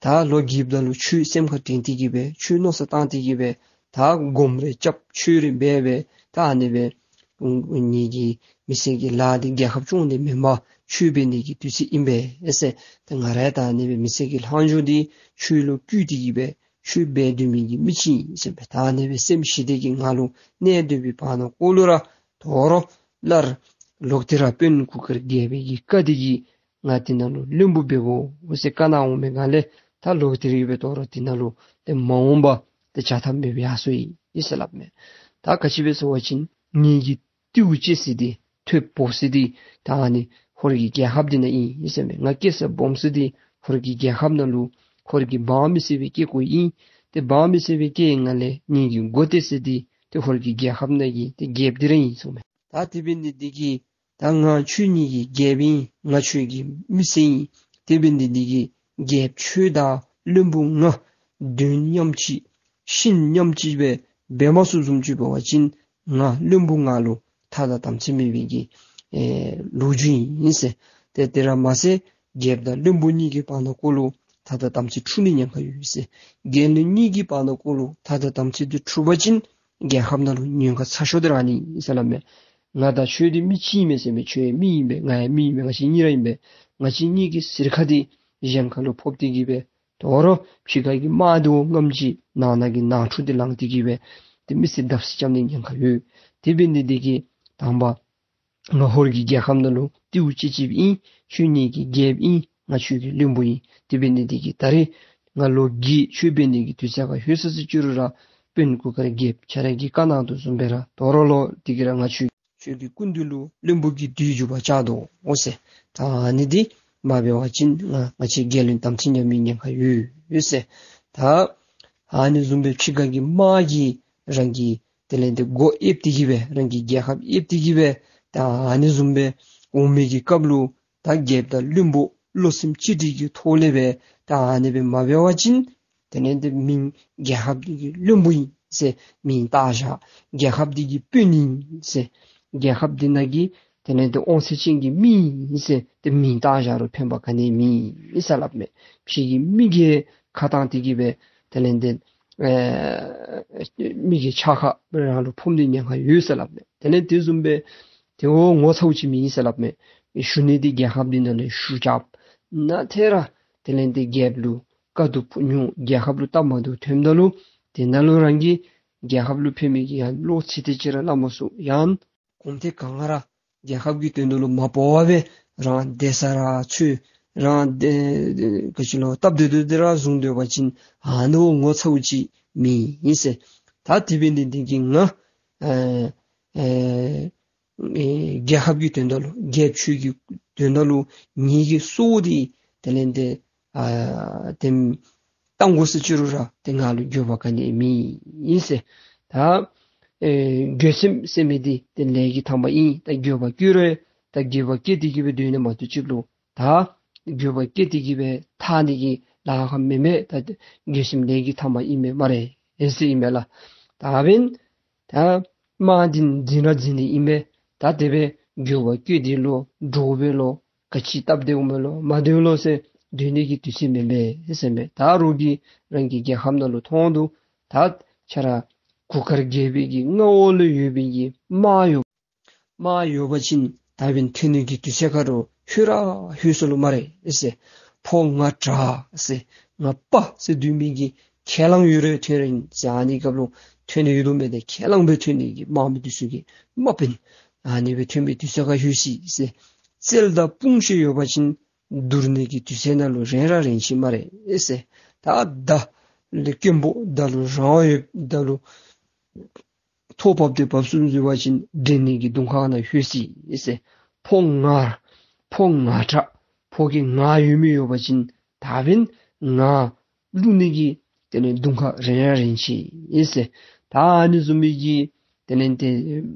ད་ལོ་རྒསཔ་ད་ལུ་ཁྱོད་སེམས་ཁར་དྲན་ཏེ་གི་སྦེ་ཁྱོད་མནོ་བསམ་བཏང་སྟེ་གི་སྦེ་ད་སྒོམ་རེ་རྐྱབ་ཆོས་རེ་འབད་སྦེ་ད་ཨ་ནི་སྦེ་ངེ་གི་མི་ཚེ་གི་ལཱ་འདི་རྒྱལ་ཁབ་སྐྱོང་ནི་མེན་པར་ཆོས་འབད་ནི་གི་དུས་ཚོད་ཨིན་པས་ཟེར། ད་ང་ར་ད་ཨ་ནི་སྦེ་མི་ཚེ་གི་ལྷག་འཕྲོ་འདི་ཆོས་ལུ་བསྐུལ་ཏེ་གི་སྦེ་ཆོས་འབད་སྡོད་མི་གི་མི་ཅིག་ཨིན་ཟེར་སྦེ། ད་ཨ་ནི་སྦེ་སེམས་ཞི་བདེ་གི་ངང་ལུ་གནས་སྡོད་པའི་བར་ན་ཀོ་ལུ་ར་དོ་རུང་སླར་ལོག་སྟེ་ར་དཔོན་གུར་དཀར་རྒྱལ་པོའི་གི་བཀའ་འདི་གིས་ང་འདི་ནང་ལུ་བློན་པོ་འབད་དགོ་ཟེར་བཀའ་གནང་འོང་པའི་སྒང་ལས་ད་ལོག་སྟེ་ར་གི་སྦེ་དོ་རུང་འདི་ནང་ལུ་ཏེ་མ་འོངས་པ་ཏེ་བྱ་ཐབས་མེདཔ་ཡར་སོ་ཡི་ཟེར་སླབ་མས། ད་ག་ཅི་སྦེ་ཟེར་བ་ཅིན་ངེ་གི་རྟེའུ་གཅེས་ས་འདི་ཐོ་བབས་ས་འདི་ད་ཨ་ནི་ཧོར་གྱི་རྒྱལ་ཁབ་འདི་ནང་ཨིན་ཟེར་མས། ང་སྐྱེས་ས་སྦོམ་ས་འདི་ཧོར་གྱི་རྒྱལ་ཁབ་ནང་ལུ་ཧོར་གྱི་འབངས་མི་སེར་སྦེ་སྐྱེ་དགོ་ཨིན། ཏེ་འབངས་མི་སེར་སྦེ་སྐྱེ་བའི་སྒང་ལས་ངེ་གི་མགུ་བཏེགས་ས་འདི་ཏེ་ཧོར་གྱི་རྒྱལ་ཁབ་ནང་གི་ཏེ་རྒྱལཔོ་འདི་ར་ཨིན་ཟེར་མས། ད་དེ་འབད་ནི་འདི་གིས་ད་ང་ཁྱོད་གཉིས་ཀྱི་རྒྱལཔོ་ཨིན། ང་ཁྱོད་ཀྱི་མི་སེར་ཨིན། དེ་འབད་ནི་འདི་གིས་རྒྱལཔོ་ཁྱོད་དང་བློན་པོ་ང་དོན་མཉམ་གཅིག་སྙིང་མཉམ་གཅིག་སྦེ་འབད་མ་ཚུགསཔ་བཟུམ་ཅིག་འབད་བ་ཅིན་ང་བློན་པོ་ང་ལུ་ཐ་དང་དམ་ཚིག་མེད་པའི་གི་ཨེ་ལོ་རྒྱུས་ཨིན་ཟེར། ཏེ་དེ་ར་མ་ཚད་རྒྱལཔོ་དང་བློན་པོ་གཉིས་ཀྱི་བར་ན་ཀོ་ལུ་ཐ་དང་དམ་ཚིག་འཁྲུག་ནི་ཉེན་ཁ་ཡོད་ཟེར། རྒྱལ་བློན་གཉིས་ཀྱི་བར་ན་ཀོ་ལུ་ཐ་དང་དམ་ཚིག་འདི་འཁྲུག་པ་ཅིན་རྒྱལ་ཁབ་ནང་ལུ་ཉེན་ཁ་ཚ་ཤོས་འདི་ར་ཨ་ནི་ཨིན་ཟེར་སླབ་མས། ང་དང་ཁྱོད་འདི་མི་གཅིག་ཨིན་མས་ཟེར་མས། ཁྱོད་མི་ཨིན་པས། ང་ཡང་མི་ཨིན་པས། ང་བཅས་གཉིས་ར་ཨིན་པས། ང་བཅས་གཉིས་ཀྱི་གཟེར་ཁ་འདི་གཞན་ཁ་ལུ་ཕོག་སྟེ་གི་སྦེ་དོ་རུང་ཕྱི་ཁ་གི་དམག་འདི་བ་ངམ་ཅིག་ནང་ན་གི་ནང་འཁྲུག་འདི་ལང་སྟེ་གི་སྦེ་ཏེ་མི་སེར་བརྡབ་གསིག་རྐྱབ་ནི་ཉེན་ཁ་ཡོད། དེ་འབད་ནི་འདི་གིས་དང་པ་ང་ཧོར་གྱི་རྒྱལ་ཁབ་ནང་ལུ་རྟེའུ་གཅེས་གཅེསཔ་ཨིན། ཁྱོད་ངེ་གི་རྒྱལཔོ་ཨིན། ང་ཁྱོད་ཀྱི་བློན་པོ་ཨིན། དེ་འབད་ནི་འདི་གིས་ད་རེས་ང་ལོ་རྒས་ཆོས་འབད་ནི་གི་དུས་ཚོད་ཁར་ལྷོད་ས་ཅི་རུང་ར་དཔོན་གུར་དཀར་རྒྱལཔོ་ཁྱོད་ར་གིས་བཀའ་གནང་དོ་བཟུམ་སྦེ་ར་དོ་རུང་ལོག་སྟེ་གི་ར་ང་ཁྱོད་ཁྱོད་ཀྱི་སྐུ་མདུན་ལུ་བློན་པོ་གི་དུས་འཇུག་པར་བཅར་དོ་འོང་ཟེར། ད་ཨ་ནི་འདི་མ་འབད་བ་ཅིན་ང་ང་བཅས་རྒྱལ་བློན་དམ་ཚིག་ཉམས་པའི་ཉེན་ཁ་ཡོད་ཟེར། ད་ཨ་ནི་བཟུམ་སྦེ་ཕྱི་ཁ་གི་དམག་གིས་རང་གི་དེ་ལས་འདི་སྒོ་ཨེབ་སྟེ་གི་སྦེ་རང་གི་རྒྱལ་ཁབ་ཨེབ་སྟེ་གི་སྦེ་ད་ཨ་ནི་བཟུམ་སྦེ་འོང་མི་གི་སྐབས་ལུ་ད་རྒྱལཔོ་དང་བློན་པོ་བློ་སེམས་གཅིག་སྒྲིལ་གྱི་ཐོག་ལས་སྦེ་ད་ཨ་ནི་སྦེ་མ་འབད་བ་ཅིན་དེ་ལས་འདི་མིང་རྒྱལ་ཁབ་འདི་གི་བློན་པོ་ཨིན་ཟེར་མིང་བཏགས་བཞག། རྒྱལ་ཁབ་འདི་གི་དཔོན་ཨིན་ཟེར། རྒྱལ་ཁབ་འདི་ནང་གི་དེ་ལས་འདི་དབང་ཚད་ཅན་གྱི་མི་ཨིན་ཟེར་ཏེ་མིང་བཏགས་བཞག་རུང་ཕན་པ་ག་ནི་མེད་ཟེར་སླབ་མས། ཕྱི་གི་མི་གིས་ཁ་བཏང་སྟེ་གི་སྦེ་དེ་ལས་འདི་ཨེ་མི་གི་ཕྱག་ཁར་རང་ལུ་ཕོག་ནི་ཉེན་ཁ་ཡོད་ཟེར་སླབ་མས། དེ་ལས་དེ་བཟུམ་སྦེ་དེ་བ་ངོ་ཚཝ་ཅིག་མེད་ཟེར་སླབ་མས། ཞུ་ནི་འདི་རྒྱལ་ཁབ་འདི་ནང་ལས་ཞུ་རྐྱབ། ནཱ་ཐད་ར་དེ་ལས་འདི་རྒྱལཔོ་ལུ་དཀའ་སྡུག་ཕོག་མྱོང་། རྒྱལ་ཁབ་ལུ་སྟབས་མ་བདེཝ་ཐོནམ་ད་ལུ་དེ་ནང་ལུ་རང་གི་རྒྱལ་ཁབ་ལུ་ཕན་མི་གི་ཡང་བློ་ཚིམ་སྟེ་ཅིག་ར་སླབ་མ་ཚུགས། ཡང་གོམ་ཐེངས་ག་ང་ར་རྒྱལ་ཁབ་ཀྱི་དོན་དུ་ལུ་མ་འབད་བར་སྦེ་རང་བདེ་ས་ར་འཚོལ། རང་བདེ་ག་ཅི་ལོ་སྟབས་བདེ་སྡོད་དེ་ར་བཟུང་སྡོད་པ་ཅིན་ཨ་ནི་བ་ངོ་ཚཝ་ཅིག་མེད་ཨིན་ཟེར། ད་དེ་འབད་ནི་འདི་གིས་ང་ཨེ་ཨེ་ཨེ་རྒྱལ་ཁབ་ཀྱི་དོན་དག་ལུ་རྒྱལཔོ་ཁྱོད་ཀྱི་དོན་དག་ལུ་ངེ་གི་སྲོག་འདི་དེ་ལས་འདི་ཨ་དེམ་བཏང་དགོ་ས་ཅི་རུང་ར་ཏེ་ང་ལུ་འགྱོད་པ་ག་ནི་མེད་ཨིན་ཟེར། ད་ཨེ་འགྱོད་སེམས་ཟེར་མི་འདི་ཏེ་ལས་ཀྱི་ཐ་མ་ཨིན། ད་འགྱོད་པ་སྐྱེ་རུང་ད་འགྱོད་པ་སྐྱེ་སྟེ་གི་སྦེ་སྡོད་ནི་མ་གཏོགས་ཅིག་ལུ་ད་འགྱོད་པ་སྐྱེ་སྟེ་གི་སྦེ་ཐར་ནི་གི་ལཱ་ཁག་མེན་མས། ད་འགྱོད་སེམས་ལས་ཀྱི་ཐ་མ་ཨིན་མས་སྨ་རེ་ཨེ་ཟེར་ཨིན་མས་ལགས། ད་འབདན་ད་དམག་འདི་འཛིང་ར་འཛིང་ནི་ཨིན་པས། ད་དེ་སྦེ་འགྱོད་པ་སྐྱེ་སྟེ་ལོག་འདྲོག་པས་ལོ། ག་ཅི་སྟབས་བདེཝ་མས་ལོ་མ་བདེཝ་ལོ་ཟེར་སྡོད་ནི་གི་དུས་ཚོད་མེན་པས་ཟེར་མས། ད་རོགས་ཀྱིས་རང་གི་རྒྱལ་ཁབ་ནང་ལུ་མཐོང་དོ། ད་ཁྱོད་ར་གུར་དཀར་རྒྱལ་པོའི་གི་མངའ་འོག་ལུ་ཡོད་པའི་གི་དམག་ཡོད། དམག་ཡོད་པ་ཅིན་ད་འབདན་ཐོན་ནི་གི་དུས་ཚོད་ཁར་ལྷོད་ར་ལྷོད་སོ་ལོ་སྨ་རེ་ཟེར། ཕོ་ང་དྲག་ཟེར་ང་དཔའ་ཟེར་སྡོད་མི་གི་ཁས་བླངས་ཡོད་རུང་ཐོན་ར་ཨིན་ཟེར། ཨ་ནི་སྐབས་ལུ་ཐོན་ནི་ཡོད་དོ་མས། ཏེ་ཁས་བླངས་སྦེ་ཐོན་ནི་གི་དམག་མི་འདི་ཚུ་གི་དམག་དཔོན་ཨ་ནི་སྦེ་ཐོན་པའི་དུས་ཚོད་ཁར་ལྷོད་ཅི་ཟེར། རྩལ་དང་དཔུང་ཤེད་ཡོད་པ་ཅིན་བསྡུར་ནི་གི་དུས་ཚོད་ནང་ལུ་རན་ར་རན་ཅི་སྨ་རེ་ཟེར། ད་མདའ་ལུ་སྐྱེན་པོ་མདའ་ལུ་རང་དབང་ཡོད། མདའ་ལུ་ཐོག་བབས་ཏེ་བབས་ཚུགས་ཚུགས་པ་ཅིན་འགྲན་ནི་གི་གདོང་ཁ་ནང་ལྷོད་ཅི་ཟེར། ཕོ་ང་ཕོ་ང་དྲག་ཕོ་གི་ང་ཡོད་མི་ཡོད་པ་ཅིན་ད་འབདན་ང་བླུག་ནི་གི་དེ་ལས་གདོང་ཁ་རན་ར་རན་ཅི་ཟེར། ད་ཨ་ནི་བཟུམ་མའི་གི་དེ་ལས་ཏེ་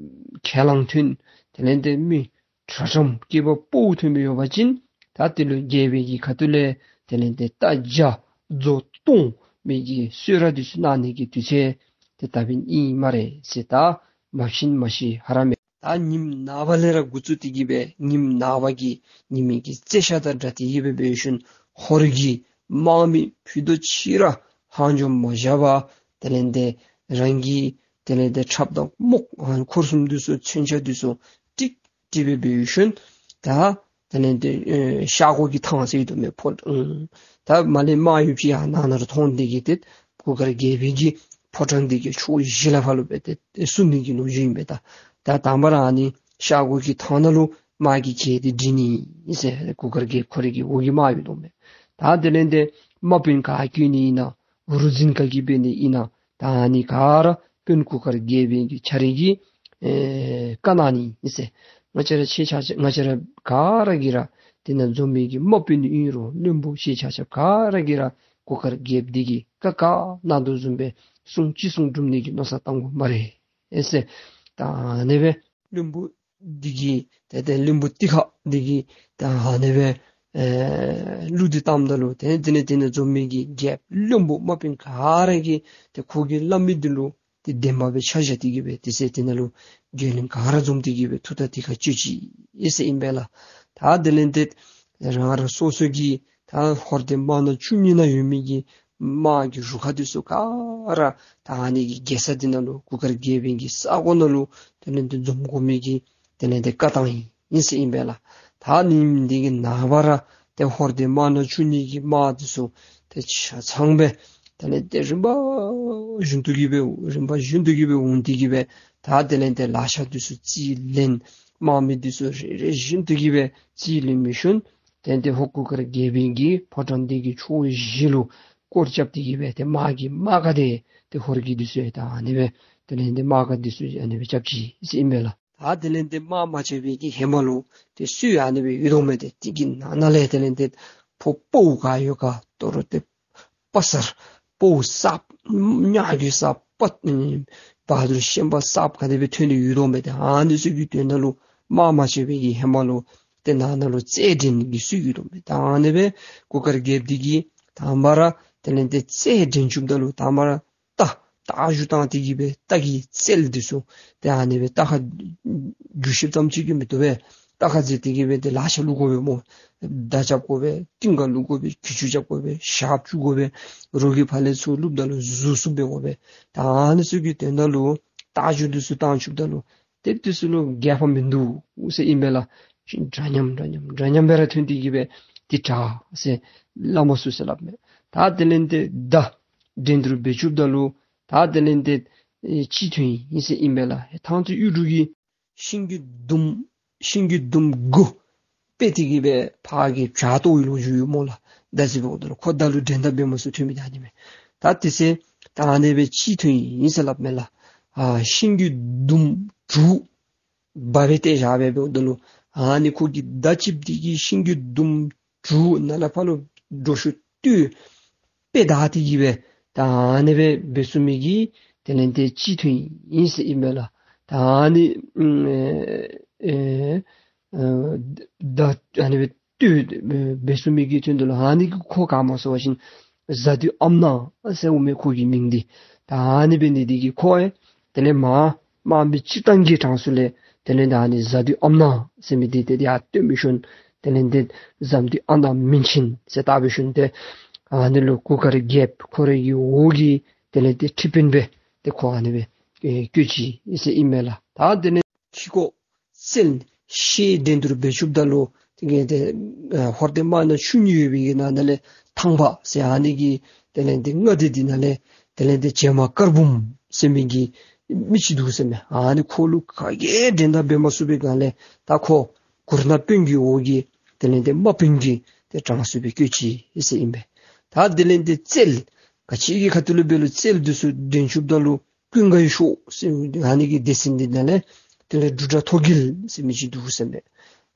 ཁས་བླངས་ཐོན། དེ་ལས་ཏེ་མི་དྲག་དྲགས་སྐྱེས་པ་ཕོ་ཐོན་པའི་ཡོད་པ་ཅིན་ད་དེ་ལུ་རྒྱལ་པོའི་གི་ཁ་ཐུག་ལས་དེ་ལས་ཏེ་རྟ་བརྒྱ་མཛོ་སྟོང་མི་གི་གསོལ་རས་འདི་ཚུ་གནང་ནི་གི་དུས་ཚོད་དེ་ད་འབདན་ཨིན་སྨ་རེ་ཟེར། ད་མ་བྱིན་མ་ཤེས་ཧ་ར་མེད། ད་ཉིནམ་ནངས་པ་ལས་ར་འགོ་བཙུགས་ཏེ་གི་སྦེ་ཉིནམ་ནངས་པ་གི་ཉིན་མའི་གི་རྩེ་ཤ་དང་སྦྲགས་ཏེ་གི་སྦེ་འབད་ཞིནམ་ཧོར་གྱི་དམག་མི་ཕུད་རྡོག་གཅིག་ར་ལྷག་འཕྲོ་མ་བཞག་པར་དེ་ལས་ཏེ་རང་གི་དེ་ལས་ཏེ་ཁྲབ་དང་རྨོག་ཨ་འཁོར་གསུམ་འདི་ཚུ་མཚོན་ཆ་འདི་ཚུ་ཀྲིག་ཀྲི་སྦེ་འབད་ཞིནམ་ད་དེ་ལས་ཏེ་ཨེ་ཤ་སྒོ་གི་ཐང་ཟེར་ཡོད་དོ་མས། ཕོ་ཨམ་ད་མ་ལས་དམག་ཡོདཔ་ཅིག་ཡར་ནང་ན་ར་ཐོན་ཏེ་གི་ཏེ་གུར་དཀར་རྒྱལ་པོའི་གི་ཕོ་བྲང་འདི་གི་ཕྱོགས་བཞི་ལས་ཕར་ལུ་སྦེ་ཏེ་བསུ་ནི་གི་ལོ་རྒྱུས་ཨིན་པས། ད་ད་དང་པ་ར་ཨ་ནི་ཤ་སྒོ་གི་ཐང་ནང་ལུ་དམག་གི་གྲལ་འདི་སྒྲིག་ནི་ཨིན་ཟེར། གུར་དཀར་རྒྱལ་ཁོ་རའི་གི་འོག་གི་དམག་ཡོད་དོ་མས། ད་དེ་ལས་ཏེ་དམག་དཔོན་ག་བསྐོ་ནི་ཨིན་ན་རུ་འཛིན་ག་གིས་འབད་ནི་ཨིན་ན་ད་ཨ་ནི་ག་ར་དཔོན་གུར་དཀར་རྒྱལ་པོའི་གི་ཁྱོད་རའི་གི་ཨེ་བཀའ་གནང་ནི་ཨིན་ཟེར། ང་བཅས་ར་ཁྱེད་ཆ་ཁྱབ་ང་བཅས་ར་ག་ར་གིས་ར་དེ་ནང་འཛོམས་མི་གི་དམག་དཔོན་ཨིན་རུང་བློན་པོ་ཁྱེད་ཆ་ཁྱབ་ག་ར་གིས་ར་གུར་དཀར་རྒྱལཔོ་འདི་གིས་བཀའ་ག་གནང་དོ་བཟུམ་སྦེ་གསུང་ཅི་གསུང་སྒྲུབ་ནི་གི་མནོ་བསམ་བཏང་དགོ་སྨ་རེ་ཨེ་ཟེར། ད་ཨ་ནི་སྦེ་བློན་པོ་འདི་གིས་ཏེ་ཏེ་བློན་པོ་ཏི་ཁ་འདི་གིས་ད་ཨ་ནི་སྦེ་ཨེ་གླུ་འདི་བཏངམ་ད་ལུ་ཏེ་དེ་ནས་དེ་ནང་འཛོམས་མི་གི་རྒྱལཔོ་བློན་པོ་དམག་དཔོན་ག་ར་གིས་ཏེ་ཁོ་གིས་སླབ་མི་འདི་ལུ་ཏེ་བདེན་པ་སྦེ་ཆ་བཞག་སྟེ་གི་སྦེ་དེ་ཚེ་དེ་ནང་ལུ་རྒྱལ་བློན་ག་ར་འཛོམས་ཏེ་གི་སྦེ་ཐུགས་ཐག་དེ་ཁར་གཅོད་ཅི་ཨེ་ཟེར་ཨིན་པས་ལགས། ད་དེ་ལས་ཏེ་རང་རང་སོ་སོ་གི་ད་ཧོར་སྡེ་དམར་ནག་བཅུ་གཉིས་ནང་ཡོད་མི་གི་དམག་གི་རུ་ཁག་འདི་ཚུ་ག་ར་ད་ཨ་ནི་གི་རྒྱལ་ས་འདི་ནང་ལུ་གུར་དཀར་རྒྱལ་པོའི་གི་ས་གོ་ནང་ལུ་དེ་ལས་ཏེ་འཛོམས་དགོ་མི་གི་དེ་ལས་ཏེ་བཀའ་བཏང་ཡི་ཨིན་ཟེར་ཨིན་པས་ལགས། ད་ཉིནམ་འདི་གི་ནངས་པ་ར་ཏེ་ཧོར་སྡེ་དམར་ནག་བཅུ་གཉིས་ཀྱི་དམག་འདི་ཚུ་ཏེ་ཆ་ཚང་སྦེ་དེ་ལས་ཏེ་རིམ་པ་བཞིན་དུ་གི་སྦེ་རིམ་པ་བཞིན་དུ་གི་སྦེ་འོང་སྟེ་གི་སྦེ་ད་དེ་ལས་ཏེ་ལག་ཆ་འདི་ཚུ་རྩིས་ལེན། དམག་མི་འདི་ཚུ་རེ་རེ་བཞིན་དུ་གི་སྦེ་རྩིས་ལེན་མི་ཤུལ་དེ་ལས་ཏེ་ཧོར་གུར་དཀར་རྒྱལ་པོའི་གི་ཕོ་བྲང་འདི་གི་ཕྱོགས་བཞི་ལུ་སྐོར་རྐྱབ་སྟེ་གི་སྦེ་ཏེ་དམག་གི་དམག་སྒར་འདི་ཏེ་ཧོར་གྱི་འདི་ཚུ་ད་ཨ་ནི་སྦེ་དེ་ལས་ཏེ་དམག་སྒར་འདི་ཚུ་ཨ་ནི་སྦེ་རྐྱབ་ཅི་ཟེར་ཨིན་པས་ལགས། ད་དེ་ལས་ཏེ་དམག་མ་རྐྱབ་པའི་གི་ཧེ་མ་ལུ་ཏེ་སྲོལ་ཨ་ནི་སྦེ་ཡོད་དོ་མས། ཏེ་དེ་གི་ནང་ན་ལས་དེ་ལས་ཏེ་ཕོ་ཕོཝ་ག་ཡོད་ག་དོ་རུང་ཏེ་དཔའ་གསརཔ་ཕོཝ་གསརཔ་ཉ་གི་གསརཔ་ཨམ་བ་དུར་ཤན་པ་གསརཔ་ག་དེ་སྦེ་ཐོན་ཏེ་ཡོད་དོ་མས། ཏེ་ཨ་ནི་ཚུ་གི་དོན་དག་ལུ་དམག་མ་རྐྱབ་པའི་གི་ཧེ་མ་ལུ་ཏེ་ནང་ན་ལུ་རྩེད་འགྲན་གྱི་སྲོལ་ཡོད་དོ་མས། ད་ཨ་ནི་སྦེ་གུར་དཀར་རྒྱལཔོ་འདི་གིས་དང་པ་ར་དེ་ལས་ཏེ་རྩེད་འགྲན་རྐྱབ་ད་ལུ་དང་པ་ར་རྟ་རྟ་རྒྱུག་བཏང་སྟེ་གི་སྦེ་རྟ་གི་རྩལ་འདི་ཚུ་ཏེ་ཨ་ནི་སྦེ་རྟ་ཁར་རྒྱུག་ཤེསཔ་ཙམ་ཅིག་གིས་མི་བཏུབ་པས། རྟ་ཁར་འཛེགས་ཏེ་གི་སྦེ་ཏེ་ལག་ཆ་བླུག་དགོ་པས་སྨོ། མདའ་རྐྱབ་དགོ་པས། རྟིང་ག་བླུག་དགོ་པས། གྱི་ཅུ་རྐྱབ་དགོ་པས། ཞག་བཙུགས་དགོ་པས། རོགས་ཀྱི་ཕར་ལས་ཚུར་བླུགཔ་ད་ལུ་གཟུགས་བཙུགས་འབད་དགོ་པས། ད་ཨ་ནི་ཚུ་གི་དོན་དག་ལུ་རྟ་རྒྱུག་འདི་ཚུ་བཏང་བཅུགཔ་ད་ལུ་ཏེ་འདི་ཚུ་ལུ་རྒྱལ་ཕམ་མིན་འདུག་ཟེར་ཨིན་པས་ལགས། འདྲ་མཉམ་འདྲ་མཉམ་འདྲ་མཉམ་སྦེ་ར་ཐོན་ཏེ་གི་སྦེ་ཏེ་དྲག་ཟེར་སླབ་མ་ཚུགས་ཟེར་སླབ་མས། ད་དེ་ལས་ཏེ་མདའ་འགྲན་བསྡུར་འབད་བཅུགཔ་ད་ལུ་ད་དེ་ལས་ཏེ་ཨེ་གཅིག་ཐོན་ཡི་ཟེར་ཨིན་པས་ལགས། ཐང་ཚུ་གཡུ་འབྲུག་གི་ཤིང་གི་དུམ་ཤིང་གི་དུམ་དགུ་སྤེལ་ཏེ་གི་སྦེ་ཕར་གྱི་བྱག་བཏོག་པའི་ལོ་རྒྱུས་ཡོད་སྨོ་ལགས། ད་ཅི་འབདཝ་ད་ལུ་ཁོ་ད་ལུ་འགྲན་ཟླ་འབད་མ་ཚུགས་ཐོན་མི་ད་ཨ་ནི་མས། ད་དེ་ཚེ་ད་ཨ་ནི་སྦེ་གཅིག་ཐོན་ཡི་ཟེར་སླབ་མས་ལགས། ཨ་ཤིང་གི་དུམ་དྲུག་འབག་སྦེ་ཏེ་བཞག་སྦེ་འབདཝ་ད་ལུ་ཨ་ནི་ཁོ་གི་མདའ་གཅིགཔོ་འདི་གིས་ཤིང་གི་དུམ་དྲུག་ནཱ་ལས་ཕར་ལུ་འགྲོ་ཤུལ་བཏུལ་སྦེ་བདའ་སྟེ་གི་སྦེ་ད་ཨ་ནི་སྦེ་འབད་ཚུགས་མི་གི་དེ་ལས་ཏེ་གཅིག་ཐོན་ཡི་ཟེར་ཨིན་པས་ལགས། ད་ཨ་ནི་ཨེ་ཨེ་ཨེ་ད་ཨ་ནི་སྦེ་བཏུལ་འབད་ཚུགས་མི་གི་དོན་དག་ལུ་ཨ་ནི་གི་ཁོ་ག་སྨོ་ཟེར་བ་ཅིན་གཟའ་བདུད་ཨམ་ནག་ཟེར་འོང་མས་ཁོ་གི་མིང་འདི། ད་ཨ་ནི་འབད་ནི་འདི་གིས་ཁོ་ཨེ་དེ་ལས་མར་དམག་མི་སྤྱིར་བཏང་གི་གྲངས་སུ་ལས་དེ་ལས་ད་ཨ་ནི་གཟའ་བདུད་ཨམ་ནག་ཟེར་མི་འདི་ཏེ་ཡར་བཏོན་མི་ཤུལ་དེ་ལས་ཏེ་གཟའ་བདུད་ཨ་ནག་མིང་ཆེན་ཟེར་བཏགས་མི་ཤུལ་ཏེ་ཨ་ནི་ལུ་གུར་དཀར་རྒྱལཔོ་ཁོ་རའི་གི་འོག་གི་དེ་ལས་ཏེ་ཁྲི་དཔོན་སྦེ་ཏེ་ཁོ་ཨ་ནི་སྦེ་ཨེ་བསྐོས་ཅི་ཟེར་ཨིན་མས་ལགས། ད་དེ་ལས་ཕྱི་ཁོག་ རྩལ་ཤེས་འགྲན་བསྡུར་འབད་བཅུགཔ་ད་ལུ་དེ་གི་དེ་ཨ་ཧོར་སྡེ་དམར་ནག་ཆུ་གཉིས་ཡོད་པའི་གི་ནང་ན་ལས་ཐང་པ་ཟེར་ཨ་ནི་གི་དེ་ལས་དེ་མངའ་སྡེ་འདི་ནང་ལས་དེ་ལས་དེ་བྱེ་མ་དཀར་འབུམ་ཟེར་མི་གི་མི་ཅིག་འདུག་ཟེར་མས། ཨ་ནི་ཁོ་ལུ་ག་གིས་འགྲན་ཟླ་འབད་མ་ཚུགས་པའི་སྒང་ལས་ད་ཁོ་གུར་ནག་དཔོན་གྱི་འོག་གི་དེ་ལས་དེ་དམག་དཔོན་གྱི་དེ་གྲངས་སུ་སྦེ་བཀོད་ཅི་ཟེར་ཨིན་པས། ད་དེ་ལས་དེ་རྩལ་ག་ཅི་གི་ཁ་ཐུག་ལུ་འབད་རུང་རྩལ་འདི་ཚུ་འགྲན་བཅུགཔ་ད་ལུ་ཀུན་དགའ་ཤོག་ཟེར་ཨ་ནི་གི་སྡེ་ཚན་འདི་ནང་ལས་དེ་ལས་འབྲུག་སྒྲ་མཐོ་རྒྱལ་ཟེར་མི་ཅིག་འདུག་ཟེར་མས།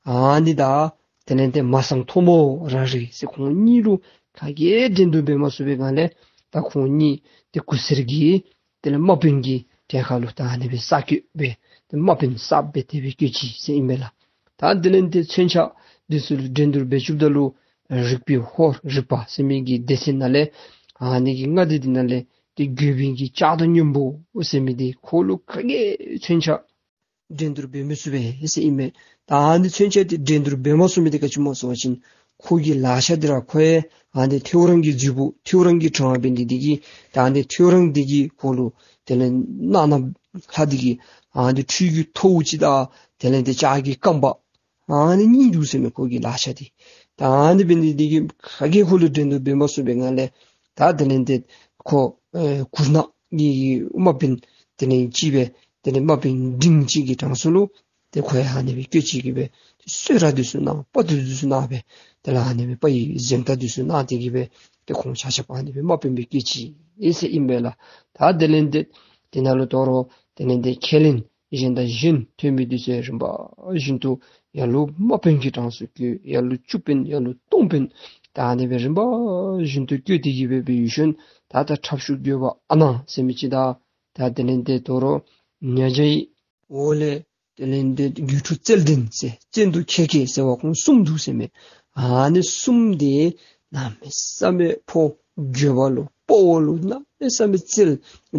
ཨ་ནི་དང་དེ་ལས་དེ་མ་སང་ཐོག་མོ་རང་རེད་ཟེར་ཁོང་གཉིས་ལུ་ག་གིས་འགྲན་བསྡུར་འབད་མ་ཚུགས་པའི་སྒང་ལས་ད་ཁོང་གཉིས་དེ་གུ་སེར་གྱི་དེ་ལས་དམག་དཔོན་གྱི་གྲལ་ཁར་ལུ་ད་ཨ་ནི་སྦེ་ས་བཀོད་སྦེ་དེ་དམག་དཔོན་གསརཔ་སྦེ་དེ་སྦེ་བཀོད་ཅི་ཟེར་ཨིན་པས་ལགས། ད་དེ་ལས་དེ་མཚོན་ཆ་འདི་ཚུ་ལུ་འགྲན་བསྡུར་འབད་བཅུགཔ་ད་ལུ་རིག་པའི་ཧོར་རིག་པ་ཟེར་མི་གི་སྡེ་ཚན་ནང་ལས་ཨ་ནི་གི་མངའ་སྡེ་འདི་ནང་ལས་དེ་འགོ་དཔོན་གྱི་ལྕགས་དང་སྔོན་པོ་ཟེར་མི་འདི་ཁོ་ལུ་ག་གིས་མཚོན་ཆ་འགྲན་བསྡུར་འབད་མི་ཚུགས་པས་ཟེར་ཨིན་མས། ད་ཨ་ནི་མཚོན་ཆ་འདི་འགྲན་བསྡུར་འབད་མ་ཚུགས་མི་འདི་ག་ཅི་སྨོ་ཟེར་བ་ཅིན་ཁོ་གི་ལག་ཆ་འདི་ར་ཁོ་ཡང་ཨ་ནི་ཐེའུ་རང་གི་རྫིཔོ་ཐེའུ་རང་གི་དྲང་བ་འབད་ནི་འདི་གིས་ད་ཨ་ནི་ཐེའུ་རང་འདི་གིས་ཁོ་ལུ་དེ་ལས་ནག་ནག་ལྷ་འདི་གི་ཨ་ནི་ཁྲུས་ཀྱི་ཐོཝ་ཅིག་དང་དེ་ལས་དེ་ལྕགས་ཀྱི་རྐངམ་པ་ཨ་ནི་གཉིས་འདུག་ཟེར་མས་ཁོ་གི་ལག་ཆ་འདི། ད་ཨ་ནི་འབད་ནི་འདི་གིས་ག་གིས་ཁོ་ལུ་འགྲན་བསྡུར་འབད་མ་ཚུགས་པའི་སྒང་ལས་ད་དེ་ལས་དེ་ཁོ་ཨེ་གུར་ནག་གི་དམག་དཔོན་དེ་ལས་གཅིག་སྦེ་དེ་ལས་དམག་དཔོན་འབྲིང་གཅིག་གི་གྲངས་སུ་ལུ་དེ་ཁོ་ཡང་ཨ་ནི་སྦེ་བཀོད་ཅི་གི་སྦེ་གསོལ་རས་འདི་ཚུ་གནང་དཔའ་རྟུལ་འདི་ཚུ་གནང་སྦེ་དེ་ལས་ཨ་ནི་སྦེ་དཔའ་ཡི་གཟེངས་རྟགས་འདི་ཚུ་གནང་སྟེ་གི་སྦེ་དེ་ཁོང་ཆ་ཁྱབ་ཨ་ནི་སྦེ་དམག་དཔོན་སྦེ་བཀོད་ཅི་ཨིན་ཟེར་ཨིན་པས་ལགས། ད་དེ་ལས་དེ་དེ་ནང་ལུ་དོ་རུང་དེ་ལས་དེ་ཁས་ལེན་གཞན་དང་གཞན་ཐོན་མི་འདི་ཚུ་རིམ་པ་བཞིན་དུ་ཡར་ལུ་དམག་དཔོན་གྱི་གྲངས་སུ་བཀོད། ཡར་ལུ་བཅུ་དཔོན། ཡར་ལུ་སྟོང་དཔོན། ད་ཨ་ནི་སྦེ་རིམ་པ་བཞིན་དུ་བཀོད་དེ་གི་སྦེ་འབད་ཡོད་ཤུལ་ད་ད་འཁྲབ་ཤུགས་རྒོད་པ་ཨ་ནང་ཟེར་མི་ཅིག་དང་ད་དེ་ལས་དེ་དོ་རུང་ཉ་རྒྱ་ཡི་འོག་ལས་དེ་ལས་དེ་སྒྱུ་འཕྲུལ་རྩལ་ལྡན་ཟེར་བཙན་དུག་ཁལ་ཁལ་ཟེར་བ་ཁོང་གསུམ་འདུག་ཟེར་མས། ཨ་ནི་གསུམ་འདི་གནམ་མེད་ས་མེད་ཕོ་རྒོད་པ་ལུ་དཔའ་བོ་ལུ་གནམ་མེད་ས་མེད་རྩལ་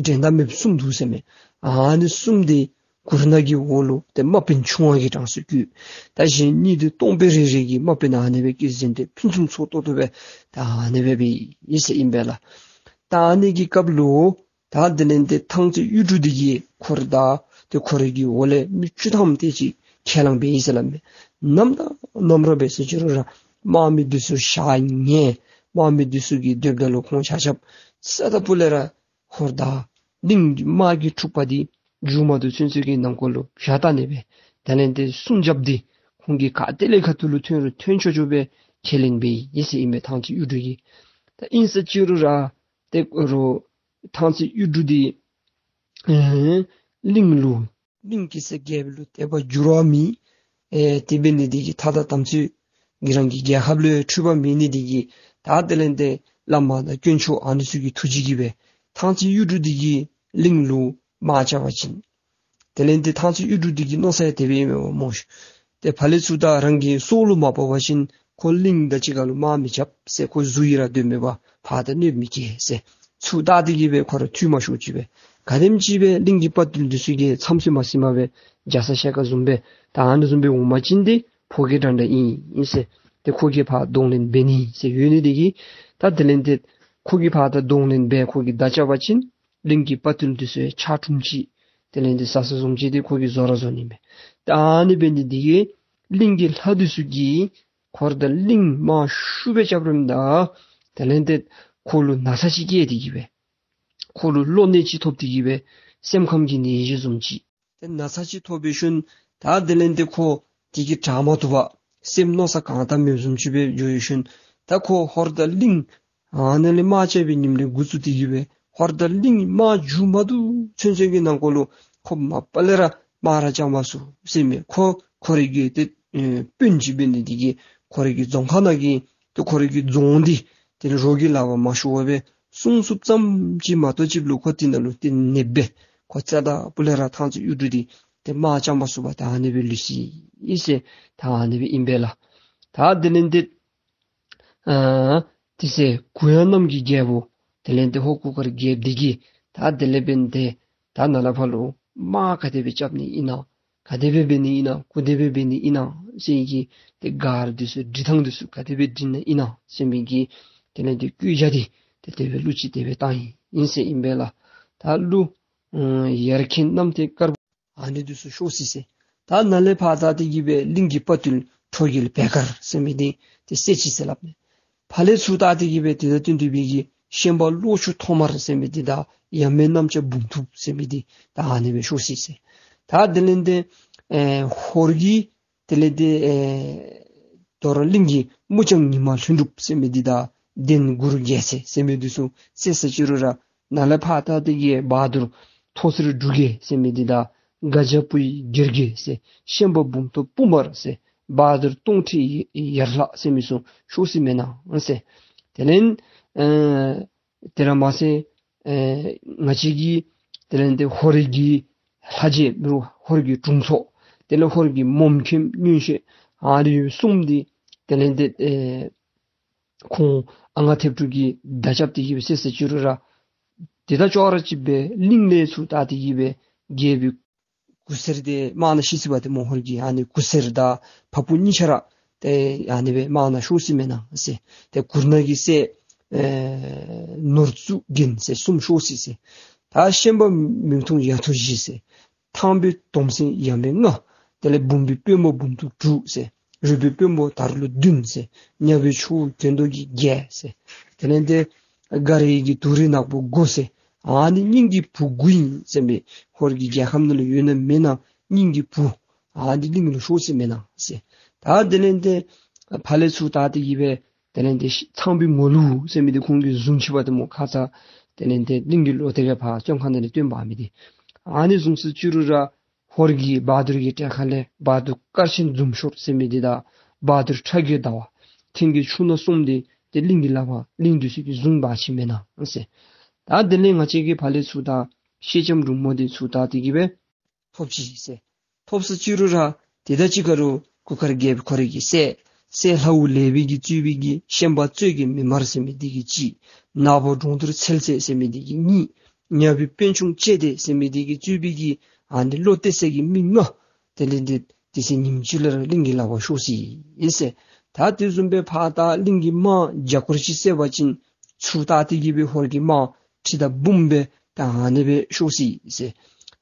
འགྲན་ཟླ་མེདཔ་གསུམ་འདུག་ཟེར་མས། ཨ་ནི་གསུམ་འདི་གུར་ནག་གི་འོག་ལུ་ཏེ་དམག་དཔོན་ཆུང་བ་གི་གྲངས་སུ་བཀོད། ད་གཞན་གཉིས་འདི་སྟོང་དཔོན་རེ་རེ་གི་དམག་དཔོན་ཨ་ནི་སྦེ་བཀོད་ཟེར་ཏེ་ཕུན་སུམ་ཚོགས་ཏོག་ཏོ་སྦེ་ད་ཨ་ནི་སྦེ་འབད་ཡི་ཟེར་ཨིན་པས་ལགས། ད་ཨ་ནི་གི་སྐབས་ལུ་ད་དེ་ལས་དེ་ཐང་རྩེ་གཡུ་འབྲུག་འདི་གིས་ཁོ་ར་དང་ཏེ་ཁོ་རའི་གི་འོག་ལས་མི་བཅུ་ཐམ་དེ་ཅིག་ཁས་བླངས་འབད་ཡི་ཟེར་སླབ་མས། ནམ་དང་ནམ་ར་འབད་ཟེར་ཅི་རུང་ར་དམག་མི་འདི་ཚུ་ཤ་ཉེ་དམག་མི་འདི་ཚུ་གིས་སྡོདཔ་ད་ལུ་ཁོང་ཆ་ཁྱབ་རྩ་དང་སྤུ་ལས་ར་ཧོར་དང་གླིང་དམག་གི་འཁྲུག་པ་འདི་མཇུག་མ་བསྡུ་ཚུན་ཚོད་ཀྱི་ནང་འཁོད་ལུ་བཞག་ད་ནི་སྦེ་དེ་ལས་དེ་སྲུང་རྒྱབ་འདི་ཁོང་གིས་ག་ཏེ་ལས་ཁ་ཐུག་ལུ་ཐོན་རུང་ཐོན་ཆོག་ཆོག་སྦེ་ཁས་ལེན་འབད་ཡི་ཟེར་ཨིན་མས་ཐང་རྩེ་གཡུ་འབྲུག་གིས། ད་ཨིན་ཟེར་ཅི་རུང་ར་ཏེ་རུང་ཐང་རྩེ་གཡུ་འབྲུག་འདི་ཨེ་གླིང་ལུ་གླིང་གེ་སར་རྒྱལཔོ་ལུ་དད་པ་འགྱུར་བ་མེད། ཨེ་དེ་འབད་ནི་འདི་གིས་ཐ་ད་དམ་ཚིག་གི་རང་གི་རྒྱལ་ཁབ་ལུ་འཁྲུལ་པ་མེད་ནི་འདི་གིས་ད་དེ་ལས་དེ་བླ་མ་དང་དཀོན་མཆོག་ཨ་ནི་ཚུ་གི་ཐུགས་རྗེ་གིས་སྦེ་ཐང་རྩེ་གཡུ་འབྲུག་འདི་གིས་གླིང་ལུ་དམག་རྐྱབ་པ་ཅིན་དེ་ལས་དེ་ཐང་རྩེ་གཡུ་འབྲུག་འདི་གི་མནོ་ས་ཡང་དེ་སྦེ་ཨིན་མས་པ་སྨོ་ཤིག། ཏེ་ཕར་ལས་ཚུར་ད་རང་གི་སྲོག་ལུ་མ་ཕོག་པ་ཅིན་ཁོ་གླིང་དང་གཅིག་ཁར་ལུ་དམག་མི་རྐྱབ་ཟེར། ཁོ་གཟུགས་ཡི་ར་སྡོད་མི་པ་ཕར་ད་གནོདཔ་མི་བཀལ་ཟེར། ཚུར་ད་དེ་གིས་སྦེ་ཁོ་ར་འཐུས་མ་ཤོར་ཅིག་སྦེ་ག་དེམ་ཅིག་སྦེ་གླིང་གི་དཔའ་རྟུལ་འདི་ཚུ་གིས་མཚམས་སྲོལ་མ་ཟིན་པར་སྦེ་རྒྱ་ཚ་ཞལ་དཀར་བཟུམ་སྦེ་ད་ཨ་ནི་བཟུམ་སྦེ་འོང་པ་ཅིན་ཏེ་ཕོ་སྐྱེས་འདྲ་འདྲ་ཨིན་ཨིན་ཟེར། ཏེ་ཁོ་གིས་ཕར་གདོང་ལེན་འབད་ནི་ཟེར་ཡོད་ནི་འདི་གིས་ད་དེ་ལས་དེ་ཁོ་གིས་ཕར་ད་གདོང་ལེན་འབད་ཁོ་གིས་མདའ་རྐྱབ་པ་ཅིན་གླིང་གི་དཔའ་རྟུལ་འདི་ཚུ་ཡང་ཆག་གྲུམ་ཅིག་དེ་ལས་དེ་ཟ་ས་བཟུམ་ཅིག་ཏེ་ཁོ་གིས་བཟོ་ར་བཟོ་ནི་མས། ད་ཨ་ནི་འབད་ནི་འདི་གིས་གླིང་གི་ལྷ་འདི་ཚུ་གིས་ཁོ་ར་དང་གླིང་དམག་ཤུགས་སྦེ་རྐྱབ་རནམ་ད་དེ་ལས་དེ་ཁོ་ལུ་ན་ཚ་ཅིག་སྐྱེས་ཏེ་གི་སྦེ་ཁོ་ལུ་གློ་ནད་ཅིག་ཐོབ་སྟེ་གི་སྦེ་སེམས་ཁམས་ཀྱི་ནད་གཞི་བཟུམ་ཅིག། ཏེ་ན་ཚ་ཅིག་ཐོབ་པའི་ཤུལ་ད་དེ་ལས་དེ་ཁོ་དེ་གིས་དྲག་མ་བཏུབ་པར་སེམས་མནོ་ས་གང་དང་མེདཔ་བཟུམ་ཅིག་སྦེ་འགྱོ་བའི་ཤུལ་ད་ཁོ་ཧོར་དང་གླིང་ཨ་ནཱ་ལས་དམག་རྐྱབ་པའི་ཉིནམ་ལས་འགོ་བཙུགས་ཏེ་གི་སྦེ་ཧོར་དང་གླིང་དམག་མཇུག་མ་བསྡུ་ཚུན་ཚོད་ཀྱི་ནང་འཁོད་ལུ་ཁོ་མ་པ་ལས་ར་དམག་ར་རྐྱབ་མ་ཚུགས་ཟེར་མས། ཁོ་ཁོ་རའི་གི་ཏེ་ཨེ་དཔོན་ཅིག་འབད་ནི་འདི་གིས་ཁོ་རའི་གི་རྫོང་ཁག་ནང་གི་ཏེ་ཁོ་རའི་གི་རྫོང་འདི་ཏེ་རོགས་ཀྱི་ལག་པར་མ་ཤོར་བར་སྦེ་སྲུང་ཚུགསཔ་ཙམ་ཅིག་མ་གཏོགས་ཅིག་ལུ་ཁོ་དེ་ནང་ལུ་ཏེ་ནདཔ་སྦེ་ཁོ་རྩ་དང་སྤུ་ལས་ར་ཐང་རྩེ་གཡུ་འབྲུག་འདི་ཏེ་དམག་རྐྱབ་མ་ཚུགས་པར་ད་ཨ་ནི་སྦེ་ལུས་ཅི་ཨིན་ཟེར་ད་ཨ་ནི་སྦེ་ཨིན་པས་ལགས། ད་དེ་ལས་དེ་ཨ་དེ་ཚེ་གུ་ཡངས་གནམ་གྱི་རྒྱལ་པོ་དེ་ལས་དེ་ཧོར་གུར་དཀར་རྒྱལཔོ་འདི་གིས་ད་དེ་ལས་འབདན་ཏེ་ད་ནཱ་ལས་ཕར་ལུ་དམག་ག་དེ་སྦེ་རྐྱབ་ནི་ཨིན་ན་ག་དེ་སྦེ་འབད་ནི་ཨིན་ན་གུ་དེ་སྦེ་འབད་ནི་ཨིན་ན་ཟེར་གྱི་ཏེ་གར་འདི་ཚུ་སྒྲིག་ཐངས་འདི་ཚུ་ག་དེ་སྦེ་སྒྲིག་ནི་ཨིན་ན་ཟེར་མི་གི་དེ་ལས་དེ་བཀོད་རྒྱ་འདི་ཏེ་དེ་སྦེ་གླུ་ཅིག་དེ་སྦེ་བཏང་ཡི་ཨིན་ཟེར་ཨིན་པས་ལགས། ད་གླུ་ཨ་ཡར་མཁན་གནམ་ཐེལ་དཀར་པོ་ཨ་ནི་འདི་ཚུ་ཤོག་ཟེར་ཟེར། ད་ནཱ་ལས་ཕར་ད་དེ་གི་སྦེ་གླིང་གི་དཔའ་རྟུལ་ཁྲོ་རྒྱལ་བེ་དཀར་ཟེར་མི་འདི་ཏེ་བསད་ཅི་ཟེར་སླབ་མས། ཕར་ལས་ཚུར་ད་དེ་གི་སྦེ་དེ་དང་བསྟུན་ཏེ་སྦེ་གི་ཤན་པ་གློག་ཆུང་ཐོག་མར་ཟེར་མི་འདི་དང་ཡབ་མེས་གནམ་ལྕགས་འབུམ་ཐུབ་ཟེར་མི་འདི་ད་ཨ་ནི་སྦེ་ཤོར་ཅི་ཟེར། ད་དེ་ལས་ཏེ་ཨེ་ཧོར་གྱི་དེ་ལས་ཏེ་ཨེ་དོ་རུང་གླིང་གི་མུ་སྤྱང་ཉི་མ་ལྷུན་གྲུབ་ཟེར་མི་འདི་དང་ལྡན་གུ་རུ་རྒྱལ་མཚན་ཟེར་མི་འདི་ཚུ་བསད་ས་ཅི་རུང་ར་ནཱ་ལས་ཕར་ད་དེ་གི་བ་དུར་ཐོག་སེར་འབྲུག་རྒྱལ་ཟེར་མི་འདི་དང་སྒ་བྱ་ཕུའི་རྒྱལ་རྒྱལ་ཟེར། ཤན་པ་འབུམ་ཐོབ་སྤུ་དམར་ཟེར། བ་དུར་སྟོང་ཁྲི་ཡར་ལྷ་ཟེར་མི་ཚུ་ཤོར་ཅི་མེན་ན་ཟེར། དེ་ལས་ཨེ་དེ་ར་མ་ཚད་ཨེ་ང་བཅས་ཀྱི་དེ་ལས་ཏེ་ཧོར་གྱི་ལྷ་རྗེ་རུ་ཧོར་གྱི་དྲུང་འཚོ་དེ་ལས་ཧོར་གྱི་མོམ་མཁན་མངོན་ཤེས་ཨ་ནི་གསུམ་འདི་དེ་ལས་ཏེ་ཨེ་ཁོང་ཨ་ང་ཐེབས་དྲུག་གིས་མདའ་རྐྱབ་སྟེ་གི་སྦེ་བསད་ས་ཅི་རུང་ར་དེ་དང་ཅོག་ར་གཅིག་སྦེ་གླིང་ལས་ཚུར་ད་དེ་གི་སྦེ་རྒྱལ་པོའི་གུར་སེར་འདི་དམག་ནང་ཤི་ཅི་པ་ཏེ་མོ་ཧོར་གྱི་ཨ་ནི་གུར་སེར་དང་ཕ་བུ་གཉིས་ཆ་ར་ཏེ་ཨ་ནི་སྦེ་དམག་ནང་ཤོར་ཅི་མེན་ན་ཟེར། ཏེ་གུར་ནག་གི་སྲས་ཨེ་ནོར་གཙུག་རྒྱན་ཟེར་གསུམ་ཤོར་ཅི་ཟེར། ད་ཤན་པ་མིག་མཐོང་ཡ་ཐོ་བཞི་ཟེར། ཐང་པའི་དོམ་སེང་ཡ་མེས་ལྔ། དེ་ལས་འབུམ་པའི་དཔོན་པོ་འབུམ་ཐུབ་དྲུག་ཟེར། རུས་པའི་དཔོན་པོ་དར་ལུ་བདུན་ཟེར། ཉ་དབོན་ཆུ་བོ་དོན་རྡོ་གི་བརྒྱད་ཟེར། དེ་ལས་ཏེ་སྒ་རི་གི་དུ་རི་ནག་པོ་དགུ་ཟེར། ཨ་ནི་སྙིང་གི་བུ་དགུ་ཨིན་ཟེར་མས། ཧོར་གྱི་རྒྱལ་ཁམས་ནང་ལུ་ཡོད་ན་མེད་ན་སྙིང་གི་བུ་ཨ་ནི་གླིང་ལུ་ཤོར་ཅི་མེན་ན་ཟེར། ད་དེ་ལས་ཏེ་ཕར་ལས་ཚུར་ད་དེ་གི་སྦེ་དེ་ལས་ཏེ་ཚངས་པའི་མོ་ལུག་ཟེར་མི་འདི་ཁོང་གིས་བཟུང་ཅི་པ་ཏེ་མོ་ཁ་ཙ་དེ་ལས་ཏེ་གླིང་གི་ལོ་དེ་ག་ཕར་བཙོན་ཁང་ནང་ལས་བཏོན་པ་མི་འདི་ཨ་ནི་བཟུང་ས་ཅི་རུང་ར་ཧོར་གྱི་བ་དུར་གྱི་གྲལ་ཁ་ལས་བ་དུར་དཀར་ཆེན་འཛུམ་ཤོར་ཟེར་མི་འདི་དང་བ་དུར་ཁྲ་རྒྱལ་ཟླ་བ་ཐེང་གི་ཆུ་སྣ་གསུམ་འདི་ཏེ་གླིང་གི་ལག་པར་གླིང་འདི་ཚུ་གིས་བཟུང་འབག་ཅི་མེན་ན་ཟེར། ད་དེ་ལས་ང་བཅས་ཀྱི་ཕར་ལས་ཚུར་ད་ཤེས་ལྕམ་འབྲུག་མོ་འདི་ཚུར་ད་དེ་གི་སྦེ་ཐོབ་ཅི་ཟེར། ཐོབ་ས་ཅི་རུང་ར་དེ་དང་གཅིག་ཁར་རུ་གུར་དཀར་རྒྱལཔོ་ཁོ་རའི་གི་སྲས། སྲས་ལྷ་བུ་ལེགས་པའི་གིས་གཙོས་པའི་གི་ཤན་པ་གཙོད་ཀྱི་མེ་དམར་ཟེར་མི་འདི་གིས་གཅིག། ནག་པོ་འབྲོང་དུར་ཚལ་རྩེ་ཟེར་མི་འདི་གིས་གཉིས། ཉ་དབོན་དཔོན་ཆུང་ལྕེ་བདེ་ཟེར་མི་འདི་གིས་གཙོས་པའི་གི་ཨ་ནི་བློ་གཏད་ས་གི་མི་ལྔ། དེ་ལས་ཏེ་དེ་ཚེ་ཉིནམ་གཅིག་ལུ་ར་གླིང་གི་ལག་པར་ཤོར་ཅི་ཨིན་ཟེར། ད་དེ་བཟུམ་སྦེ་ཕར་ད་གླིང་གི་དམག་བརྒྱ་སྐོར་ཅིག་བསད་པ་ཅིན་ཚུར་ད་དེ་གི་སྦེ་ཧོར་གྱི་དམག་ཁྲི་དང་འབུམ་སྦེ་ད་ཨ་ནི་སྦེ་ཤོར་ཅི་ཟེར།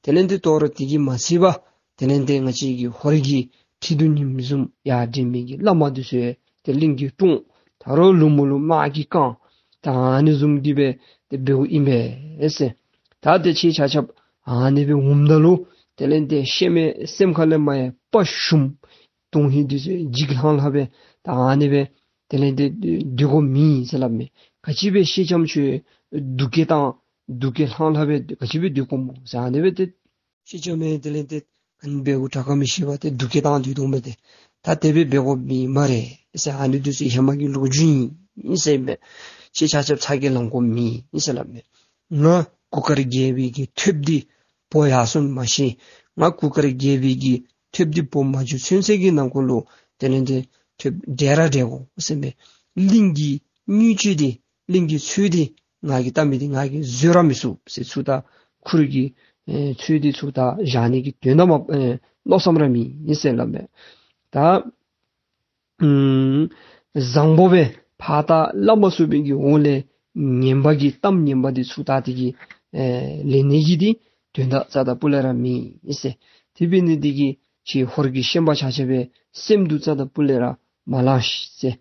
དེ་ལས་ཏེ་དོ་རུང་དེ་གིས་མ་ཚད་པར་དེ་ལས་ཏེ་ང་བཅས་ཀྱི་ཧོར་གྱི་ཁྲི་གདུགས་ཉིམ་བཟུམ་ཡར་འདྲེན་མི་གི་བླ་མ་འདི་ཚུ་ཡང་ཏེ་གླིང་གིས་བཀྲོངས། ད་རུང་ལུ་མོ་ལུ་དམག་གིས་བཀང་། ད་ཨ་ནི་བཟུམ་གྱི་སྦེ་ཏེ་འབདཝ་ཨིན་པས་ཟེར། ད་ཏེ་ཁྱེད་ཆ་ཁྱབ་ཨ་ནི་སྦེ་འོངམ་ད་ལུ་དེ་ལས་ཏེ་ཤེས་མེད་སེམས་ཁ་ལས་མ་ཡ་དཔའ་ཞུམ། དོན་ཧིང་འདི་ཚུ་འཇིགས་ལྷང་ལྷང་སྦེ་ད་ཨ་ནི་སྦེ་དེ་ལས་ཏེ་སྡོད་དགོཔ་མེད་ཟེར་སླབ་མས། ག་ཅི་སྦེ་ཤེས་ལྕམ་ཁྱོད་སྡུག་སྐད་བཏང་སྡུག་སྐད་ལྷང་ལྷང་སྦེ་ག་ཅི་སྦེ་སྡོད་དགོཔ་སྨོ་ཟེར་ཨ་ནི་སྦེ་ཏེ་ཤེས་ལྕམ་མས་དེ་ལས་ཏེ་ཨ་ནི་འབདཝ་དྲག་ག་མི་ཤེས་པར་ཏེ་སྡུག་སྐད་བཏང་སྡོད་དོ་མས་ཏེ། ད་དེ་སྦེ་འབད་དགོཔ་མེད་སྨ་རེ་ཟེར། ཨ་ནི་འདི་ཚུ་ཧེ་མ་གི་ལོ་རྒྱུས་ཨིན་ཟེར་མས། ཁྱེད་ཆ་ཁྱབ་ཚ་གྱང་ལང་དགོཔ་མེད་ཟེར་སླབ་མས། ང་གུར་དཀར་རྒྱལ་པོའི་གི་ཐོདཔ་འདི་བོ་ཡར་སོང་མ་ཤེས། ང་གུར་དཀར་རྒྱལ་པོའི་གི་ཐོདཔ་འདི་བོ་མ་འགྱོ་ཚུན་ཚོད་ཀྱི་ནང་འཁོད་ལུ་དེ་ལས་ཏེ་ཐོདཔ་བསྒྲལ་ར་བསྒྲལ་དགོ་ཟེར་མས། གླིང་གི་དངུལ་ཆུ་འདི་གླིང་གི་ཚུལ་འདི་ང་གིས་བལྟ་མི་འདི་ང་གིས་བཟོད་ར་མི་ཚུགས་ཟེར། ཚུར་ད་ཁུར་གྱི་ཨེ་ཚུལ་འདི་ཚུར་ད་བཞག་ནི་གི་དོན་དག་མ་ཨེ་མནོ་བསམ་ར་མེད་ཟེར་སླབ་མས། ད་ཨམ་བཟང་པོ་སྦེ་ཕར་ད་སླབ་མ་ཚུགས་པའི་གི་འོག་ལས་ངན་པ་གི་གཏམ་ངན་པ་འདི་ཚུར་ད་དེ་གི་ཨེ་ལེན་ནི་གི་འདི་དོན་དག་རྩ་དང་སྤུ་ལས་ར་མེད་ཟེར། དེ་འབད་ནི་འདི་གིས་ཁྱེད་ཧོར་གྱི་ཤན་པ་ཆ་ཁྱབ་སྦེ་སེམས་སྡུག་རྩ་དང་སྤུ་ལས་ར་མ་ལང་ཤིག་ཟེར།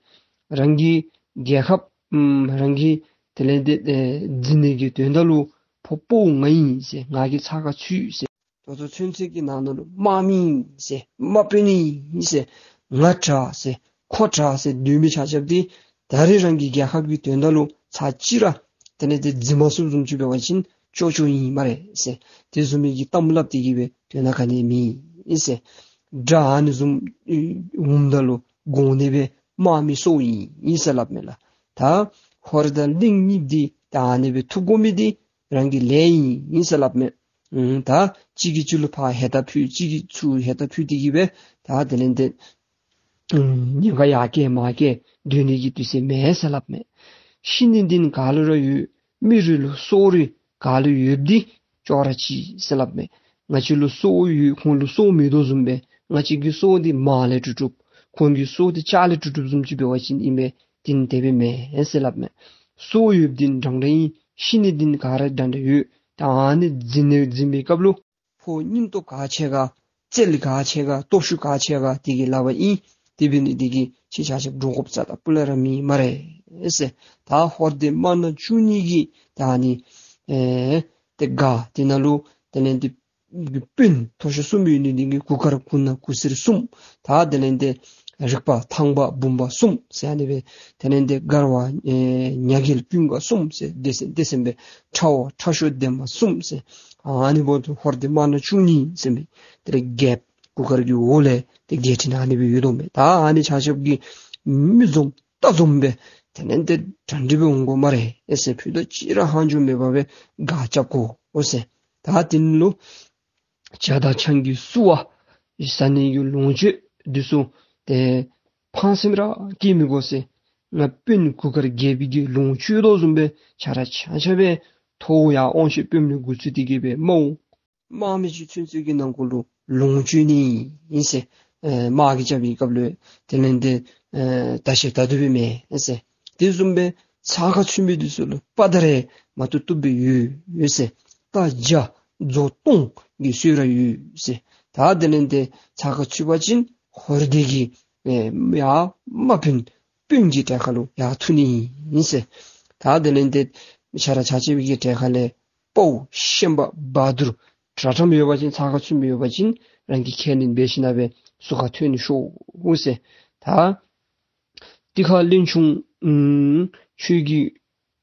རང་གི་རྒྱལ་ཁབ་ཨམ་རང་གི་དེ་ལས་ཏེ་ཨེ་འཛིན་ནི་གི་དོན་དག་ལུ་ཕོ་དཔའ་བོ་ང་ཨིན་ཟེར། ང་གིས་ཚ་ཁ་ཚུད་ཟེར། ད་ལྟོ་ཚུན་ཚོད་ཀྱི་ནང་ན་ལུ་དམག་མི་ཨིན་ཟེར་དམག་དཔོན་ཨིན་ཟེར་ང་དྲག་ཟེར་ཁོ་དྲག་ཟེར་སྡོད་མི་ཆ་ཁྱབ་འདི་ད་རེས་རང་གི་རྒྱལ་ཁབ་ཀྱི་དོན་དག་ལུ་ཚར་གཅིག་ར་དེ་ལས་ཏེ་འཛིན་མ་ཚུགསཔ་བཟུམ་ཅིག་འབད་བ་ཅིན་ཅོག་ཅོག་ཨིན་སྨ་རེ་ཟེར། དེ་བཟུམ་མའི་གི་གཏམ་སླབ་སྟེ་གི་སྦེ་དོན་དག་ག་ནི་མེད་ཟེར། དགྲ་ཨ་ནི་བཟུམ་འོངམ་ད་ལུ་དགོངས་ནི་སྦེ་དམག་མི་སྲོག་ཨིན་ཟེར་སླབ་མས་ལགས། ད་ཧོར་དང་གླིང་གཉིས་འདི་ད་ཨ་ནི་སྦེ་ཐུག་དགོ་མི་འདི་རང་གི་ལས་ཨིན་ཟེར་སླབ་མས། ཨུམ་ད་གཅིག་གིས་གཅིག་ལུ་ཕར་ཧེ་ད་ཕུལ་གཅིག་གིས་ཚུར་ཧེ་ད་ཕུལ་ཏེ་གི་སྦེ་ད་དེ་ལས་ཏེ་ཨུམ་ཉེན་ཁ་ཡར་བཀལ་མར་བཀལ་སྡོད་ནི་གི་དུས་ཚོད་མེད་ཟེར་སླབ་མས། ཤི་ནི་འདི་ག་ལུ་ར་ཡོད། མི་རེ་ལུ་སྲོག་རེ་ག་ལུ་ཡོདཔ་འདི་ཅོག་ར་གཅིག་ཟེར་སླབ་མས། ང་བཅས་ལུ་སྲོག་ཡོད་ཁོང་ལུ་སྲོག་མེད་དོ་བཟུམ་སྦེ་ང་བཅས་ཀྱི་སྲོག་འདི་མར་ལས་གྲུབ་གྲུབ་ཁོང་གི་སྲོག་འདི་ལྕགས་ལས་གྲུབ་གྲུབ་བཟུམ་ཅིག་འབད་བ་ཅིན་ཨིན་པས། དེ་ནི་དེ་སྦེ་མེན་ཟེར་སླབ་མས། སྲོག་ཡོདཔ་འདི་འདྲན་འདྲ་ཨིན། ཤི་ནི་འདི་ག་ར་འདྲན་འདྲ་ཡོད། ད་ཨ་ནི་འཛིན་ནི་འཛིན་པའི་སྐབས་ལུ་ཕོ་སྙིང་སྟོབས་ག་ཆེ་ག་ སྤྲེལ་ག་ཆེ་ག་སྟོབས་ཤུགས་ག་ཆེ་ག་དེ་གིས་སླབ་པ་ཨིན། དེ་འབད་ནི་དེ་གིས་ཁྱེད་ཆ་ཁྱབ་འདྲོག་དགོཔ་རྩ་དང་སྤུ་ལས་ར་མེད་སྨ་རེ་ཟེར། ད་ཧོར་སྡེ་དམར་ནག་བཅུ་གཉིས་ཀྱི་ད་ཨ་ནི་ཨེ་ཏེ་སྒར་དེ་ནང་ལུ་དེ་ལས་ཏེ་དཔོན་མཐོ་ཤོས་གསུམ་ཡོད་ནི་དེ་གིས་གུར་དཀར་གུར་ནག་གུར་སེར་གསུམ། ད་དེ་ལས་ཏེ་རིག་པ་ཐང་པ་འབུམ་པ་གསུམ་ཟེར། ཨ་ནི་སྦེ་དེ་ལས་ཏེ་མགར་བ་ཨེ་ཉ་རྒྱལ་ཀུན་དགའ་གསུམ་ཟེར། སྡེ་ཚན་སྡེ་ཚན་སྦེ་ཁྲ་བོ་ཁྲ་ཤོ་ལྡན་པ་གསུམ་ཟེར། ཨ་ནི་འབདཝ་ད་ཧོར་སྡེ་དམར་ནག་བཅུ་གཉིས་ཟེར་མི་དེ་ལས་རྒྱལཔོ་གུར་དཀར་གྱི་འོག་ལས་ཏེ་རྒྱལ་ཕྲན་ཨ་ནི་སྦེ་ཡོད་དོ་མས། ད་ཨ་ནི་ཆ་ཁྱབ་ཀྱིས་མི་འཛོམས་རྟ་འཛོམས་སྦེ་དེ་ལས་ཏེ་གྲ་སྒྲིག་འབད་འོང་དགོ་སྨ་རེ་ཟེར། ཕུད་རྡོག་གཅིག་ར་ཧང་ཆུང་མེད་པར་སྦེ་སྒར་རྐྱབ་དགོ་ཟེར། ད་དེ་ནང་ལུ་ཇ་དང་ཆང་གི་བསུ་བ་ཟ་ནི་གི་ལོངས་སྤྱོད་འདི་ཚུ་ཏེ་ཕངས་སེམས་ར་བསྐྱེད་མི་དགོ་ཟེར། ང་དཔོན་གུར་དཀར་རྒྱལཔོ་གིས་ལོངས་སྤྱོད་དོ་བཟུམ་སྦེ་ཆ་ར་ཆ་ཆ་སྦེ་ཐོ་ཡར་དབང་ཤེད་དཔོན་ལས་འགོ་བཙུགས་ཏེ་གི་སྦེ་དམག་དམག་མི་ཅིག་ཚུན་ཚོད་ཀྱི་ནང་འཁོད་ལུ་ལོངས་སྤྱོད་ནི་ཨིན་ཟེར། ཨེ་དམག་གི་རྐྱབ་པའི་སྐབས་ལུ་དེ་ལས་ཏེ་ཨེ་ད་ཤེས་ད་དུ་སྦེ་མེན་ཟེར། དེ་བཟུམ་སྦེ་ཚ་ཁ་ཚུད་མི་འདི་ཚུ་ལུ་དཔའ་དར་མ་བཏུབ་བཏུབ་སྦེ་ཡོད་ཟེར། རྟ་བརྒྱ་མཛོ་སྟོང་གི་གསོལ་རས་ཡོད་ཟེར། ད་དེ་ལས་ཏེ་ཚ་ཁ་ཚུད་པ་ཅིན་ཧོར་སྡེ་གི་ཨེ་ཡར་དམག་དཔོན་དཔོན་གྱི་གྲལ་ཁར་ལུ་ཡར་ཐུག་ནི་ཨིན་ཟེར། ད་དེ་ལས་ཏེ་ཆ་ར་ཆ་ཆེ་བའི་གི་གྲལ་ཁ་ལས་དཔའ་བོ་ཤན་པ་བ་དུར་དྲག་དྲགས་ཡོད་པ་ཅིན་ཚ་ཁ་ཚུད་མི་ཡོད་པ་ཅིན་རང་གིས་ཁས་ལེན་འབད་ཞིནམ་ལས་ཟུར་ཁར་ཐོན་ནི་ཤོག་ཟེར། ད་ཏི་ཁ་བློན་ཆུང་ཨུམ་ཁྱོད་ཀྱིས་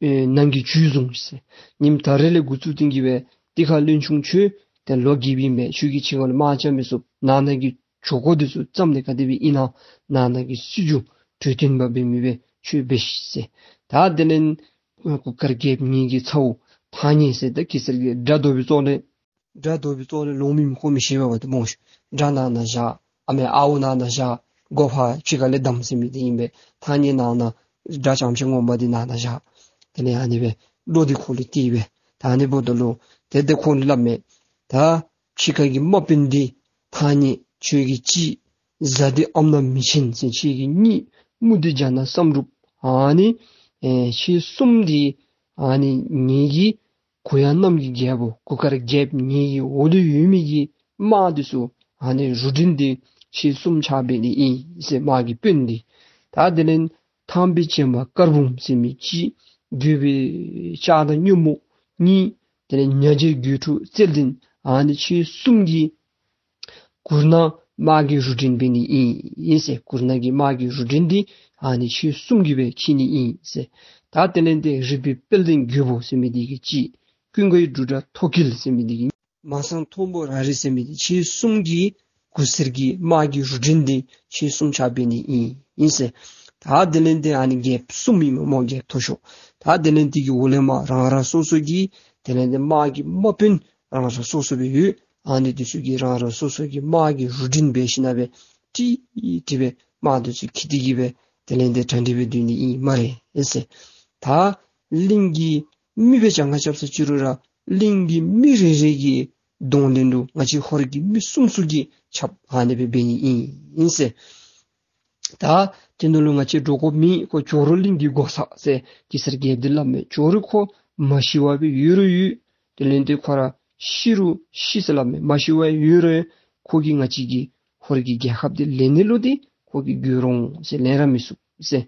ཨེ་ནང་གི་ཇུས་བཟུང་ཟེར། ཉིནམ་ད་རེས་ལས་འགོ་བཙུགས་ཏེ་གི་སྦེ་ཏི་ཁ་བློན་ཆུང་ཁྱོད་ཏེ་ལོ་རྒསཔ་ཨིན་པས། ཁྱོད་ཀྱིས་ཕྱི་ཁར་ལུ་དམག་རྐྱབ་མི་ཚུགས། ནང་ན་གི་ཇོ་ཁོ་འདི་ཚུ་བརྩམ་ནི་ག་དེ་སྦེ་ཨིན་ན། ནང་ན་གི་སྲིད་བྱུས་གྲོས་བསྟུན་པ་འབད་མི་སྦེ་ཁྱོད་འབད་ཤིག་ཟེར། ད་དེ་ལས་གུར་དཀར་རྒྱལཔོ་ངེ་གི་ཚ་བོ་ཐང་ཉེ་ཟེར། ད་གེ་སར་གྱི་དགྲ་བཟློག་པའི་ཚོགས་ལས་དགྲ་བཟློག་པའི་ཚོགས་ལས་ལོང་མི་ཁོ་མི་ཤེས་པས་པ་ཏེ་སྨོ་ཤ། དགྲ་ནང་ན་བཞག། ཨ་མའི་ཨརཝ་ནང་ན་བཞག། སྒོ་ཕར་ཕྱི་ཁ་ལས་བསྡམ་ཟེར་མི་འདི་ཨིན་པས། ཐང་ཉེ་ནང་ན་དགྲ་རྐྱངམ་ཅིག་ངོ་མ་འདི་ནང་ན་བཞག། དེ་ལས་ཨ་ནི་སྦེ་བློ་འདི་ཁོ་ལུ་གཏད་པས། ད་ཨ་ནི་འབདཝ་ད་ལུ་ཏེ་ཏེ་ཁོ་ལུ་སླབ་མས། ད་ཕྱི་ཁ་གི་དམག་དཔོན་འདི་ཐང་ཉེ་ཁྱོད་ཀྱིས་གཅིག། གཟའ་འདི་ཨམ་ནག་མི་ཆེན་ཟེར་ཁྱོད་ཀྱིས་གཉིས། དམུ་འདི་རྒྱ་ནག་བསམ་གྲུབ། ཨ་ནི་ཨེ་ཁྱེད་གསུམ་འདི་ཨ་ནི་ངེ་གི་གུ་ཡངས་གནམ་གྱི་རྒྱལ་པོ་གུར་དཀར་རྒྱལཔོ་ངེ་གི་འོག་ལུ་ཡོད་མི་གི་དམག་འདི་ཚུ་ཨ་ནི་རུ་འདྲེན་འདི་ཁྱེད་གསུམ་ཆ་འབད་ནི་ཨིན་ཟེར། དམག་གི་དཔོན་འདི། ད་དེ་ལས་ཐང་པའི་བྱེ་མ་དཀར་འབུམ་ཟེར་མི་གཅིག། རྒོད་པའི་ལྕགས་དང་སྨྱོ་མོ་གཉིས། དེ་ལས་ཉ་རྗེ་རྒོད་ཕྲུག་རྩལ་ལྡན། ཨ་ནི་ཁྱེད་གསུམ་གྱིས་གུར་ནག་དམག་གི་རུ་འདྲེན་འབད་ནི་ཨིན་ཟེར། གུར་ནག་གི་དམག་གི་རུ་འདྲེན་འདི་ཨ་ནི་ཁྱེད་གསུམ་གྱིས་སྦེ་འཁྱིད་ནི་ཨིན་ཟེར། ད་དེ་ལས་ཏེ་རིག་པའི་དཔལ་ལྡན་རྒོད་པོ་ཟེར་མི་འདི་གིས་གཅིག། ཀུན་དགའི་འབྲུག་སྒྲ་ཐོག་འཁྱིལ་ཟེར་མི་འདི་གིས། མ་སངས་མཐོན་པོ་ར་རི་ཟེར་མི་འདི་ཁྱེད་གསུམ་གྱིས་གུར་སེར་གྱི་དམག་གི་རུ་འདྲེན་འདི་ཁྱེད་གསུམ་ཆ་འབད་ནི་ཨིན་ཨིན་ཟེར། ད་དེ་ལས་ཏེ་ཨ་ནི་རྒྱལཔོ་གསུམ་ཨིན་མས་སྨོ། རྒྱལཔོ་མཐོ་ཤོས། ད་དེ་ལས་འདི་གི་འོག་ལས་མར་རང་རང་སོ་སོ་གི་དེ་ལས་ཏེ་དམག་གི་དམག་དཔོན་རང་རང་སོ་སོ་སྦེ་ཡོད། ཨ་ནི་འདི་ཚུ་གིས་རང་རང་སོ་སོ་གི་དམག་གི་རུ་འདྲེན་འབད་ཞིནམ་ལས་ཏི་ཏི་སྦེ་དམག་འདི་ཚུ་འཁྱིད་དེ་གི་སྦེ་དེ་ལས་ཏེ་གྲ་སྒྲིག་འབད་སྡོད་ནི་ཨིན་སྨ་རེ་ཨིན་ཟེར། ད་གླིང་གི་མི་སྦེ་གྱངས་ཁ་རྐྱབ་ས་ཅི་རུང་ར་གླིང་གི་མི་རེ་རེ་གི་གདོང་ལེན་ལུ་ང་བཅས་ཧོར་གྱི་མི་གསུམ་གསུམ་གྱིས་ཆབ་ཨ་ནི་སྦེ་འབད་ནི་ཨིན་ཨིན་ཟེར། ད་དེ་ནང་ལུ་ང་བཅས་འདྲོག་དགོཔ་མེད། ཁོ་ཇོ་རུ་གླིང་གི་འགོག་བཟའ་ཟེར་གེ་སར་རྒྱལཔོ་འདི་སླབ་མས། ཇོ་རུ་ཁོ་མ་ཤི་བར་སྦེ་ཡོད་རུང་ཡོད། དེ་ལས་ཏེ་ཁོ་ར་ཤི་རུང་ཤི་ཟེར་སླབ་མས། མ་ཤི་བར་ཡོད་རུང་ཁོ་གིས་ང་བཅས་ཀྱི་ཧོར་གྱི་རྒྱལ་ཁབ་འདི་ལེན་ནི་ལུ་འདི་ཁོ་གིས་རྒོལ་རུང་ཟེར་ལེན་ར་མི་ཚུགས་ཟེར།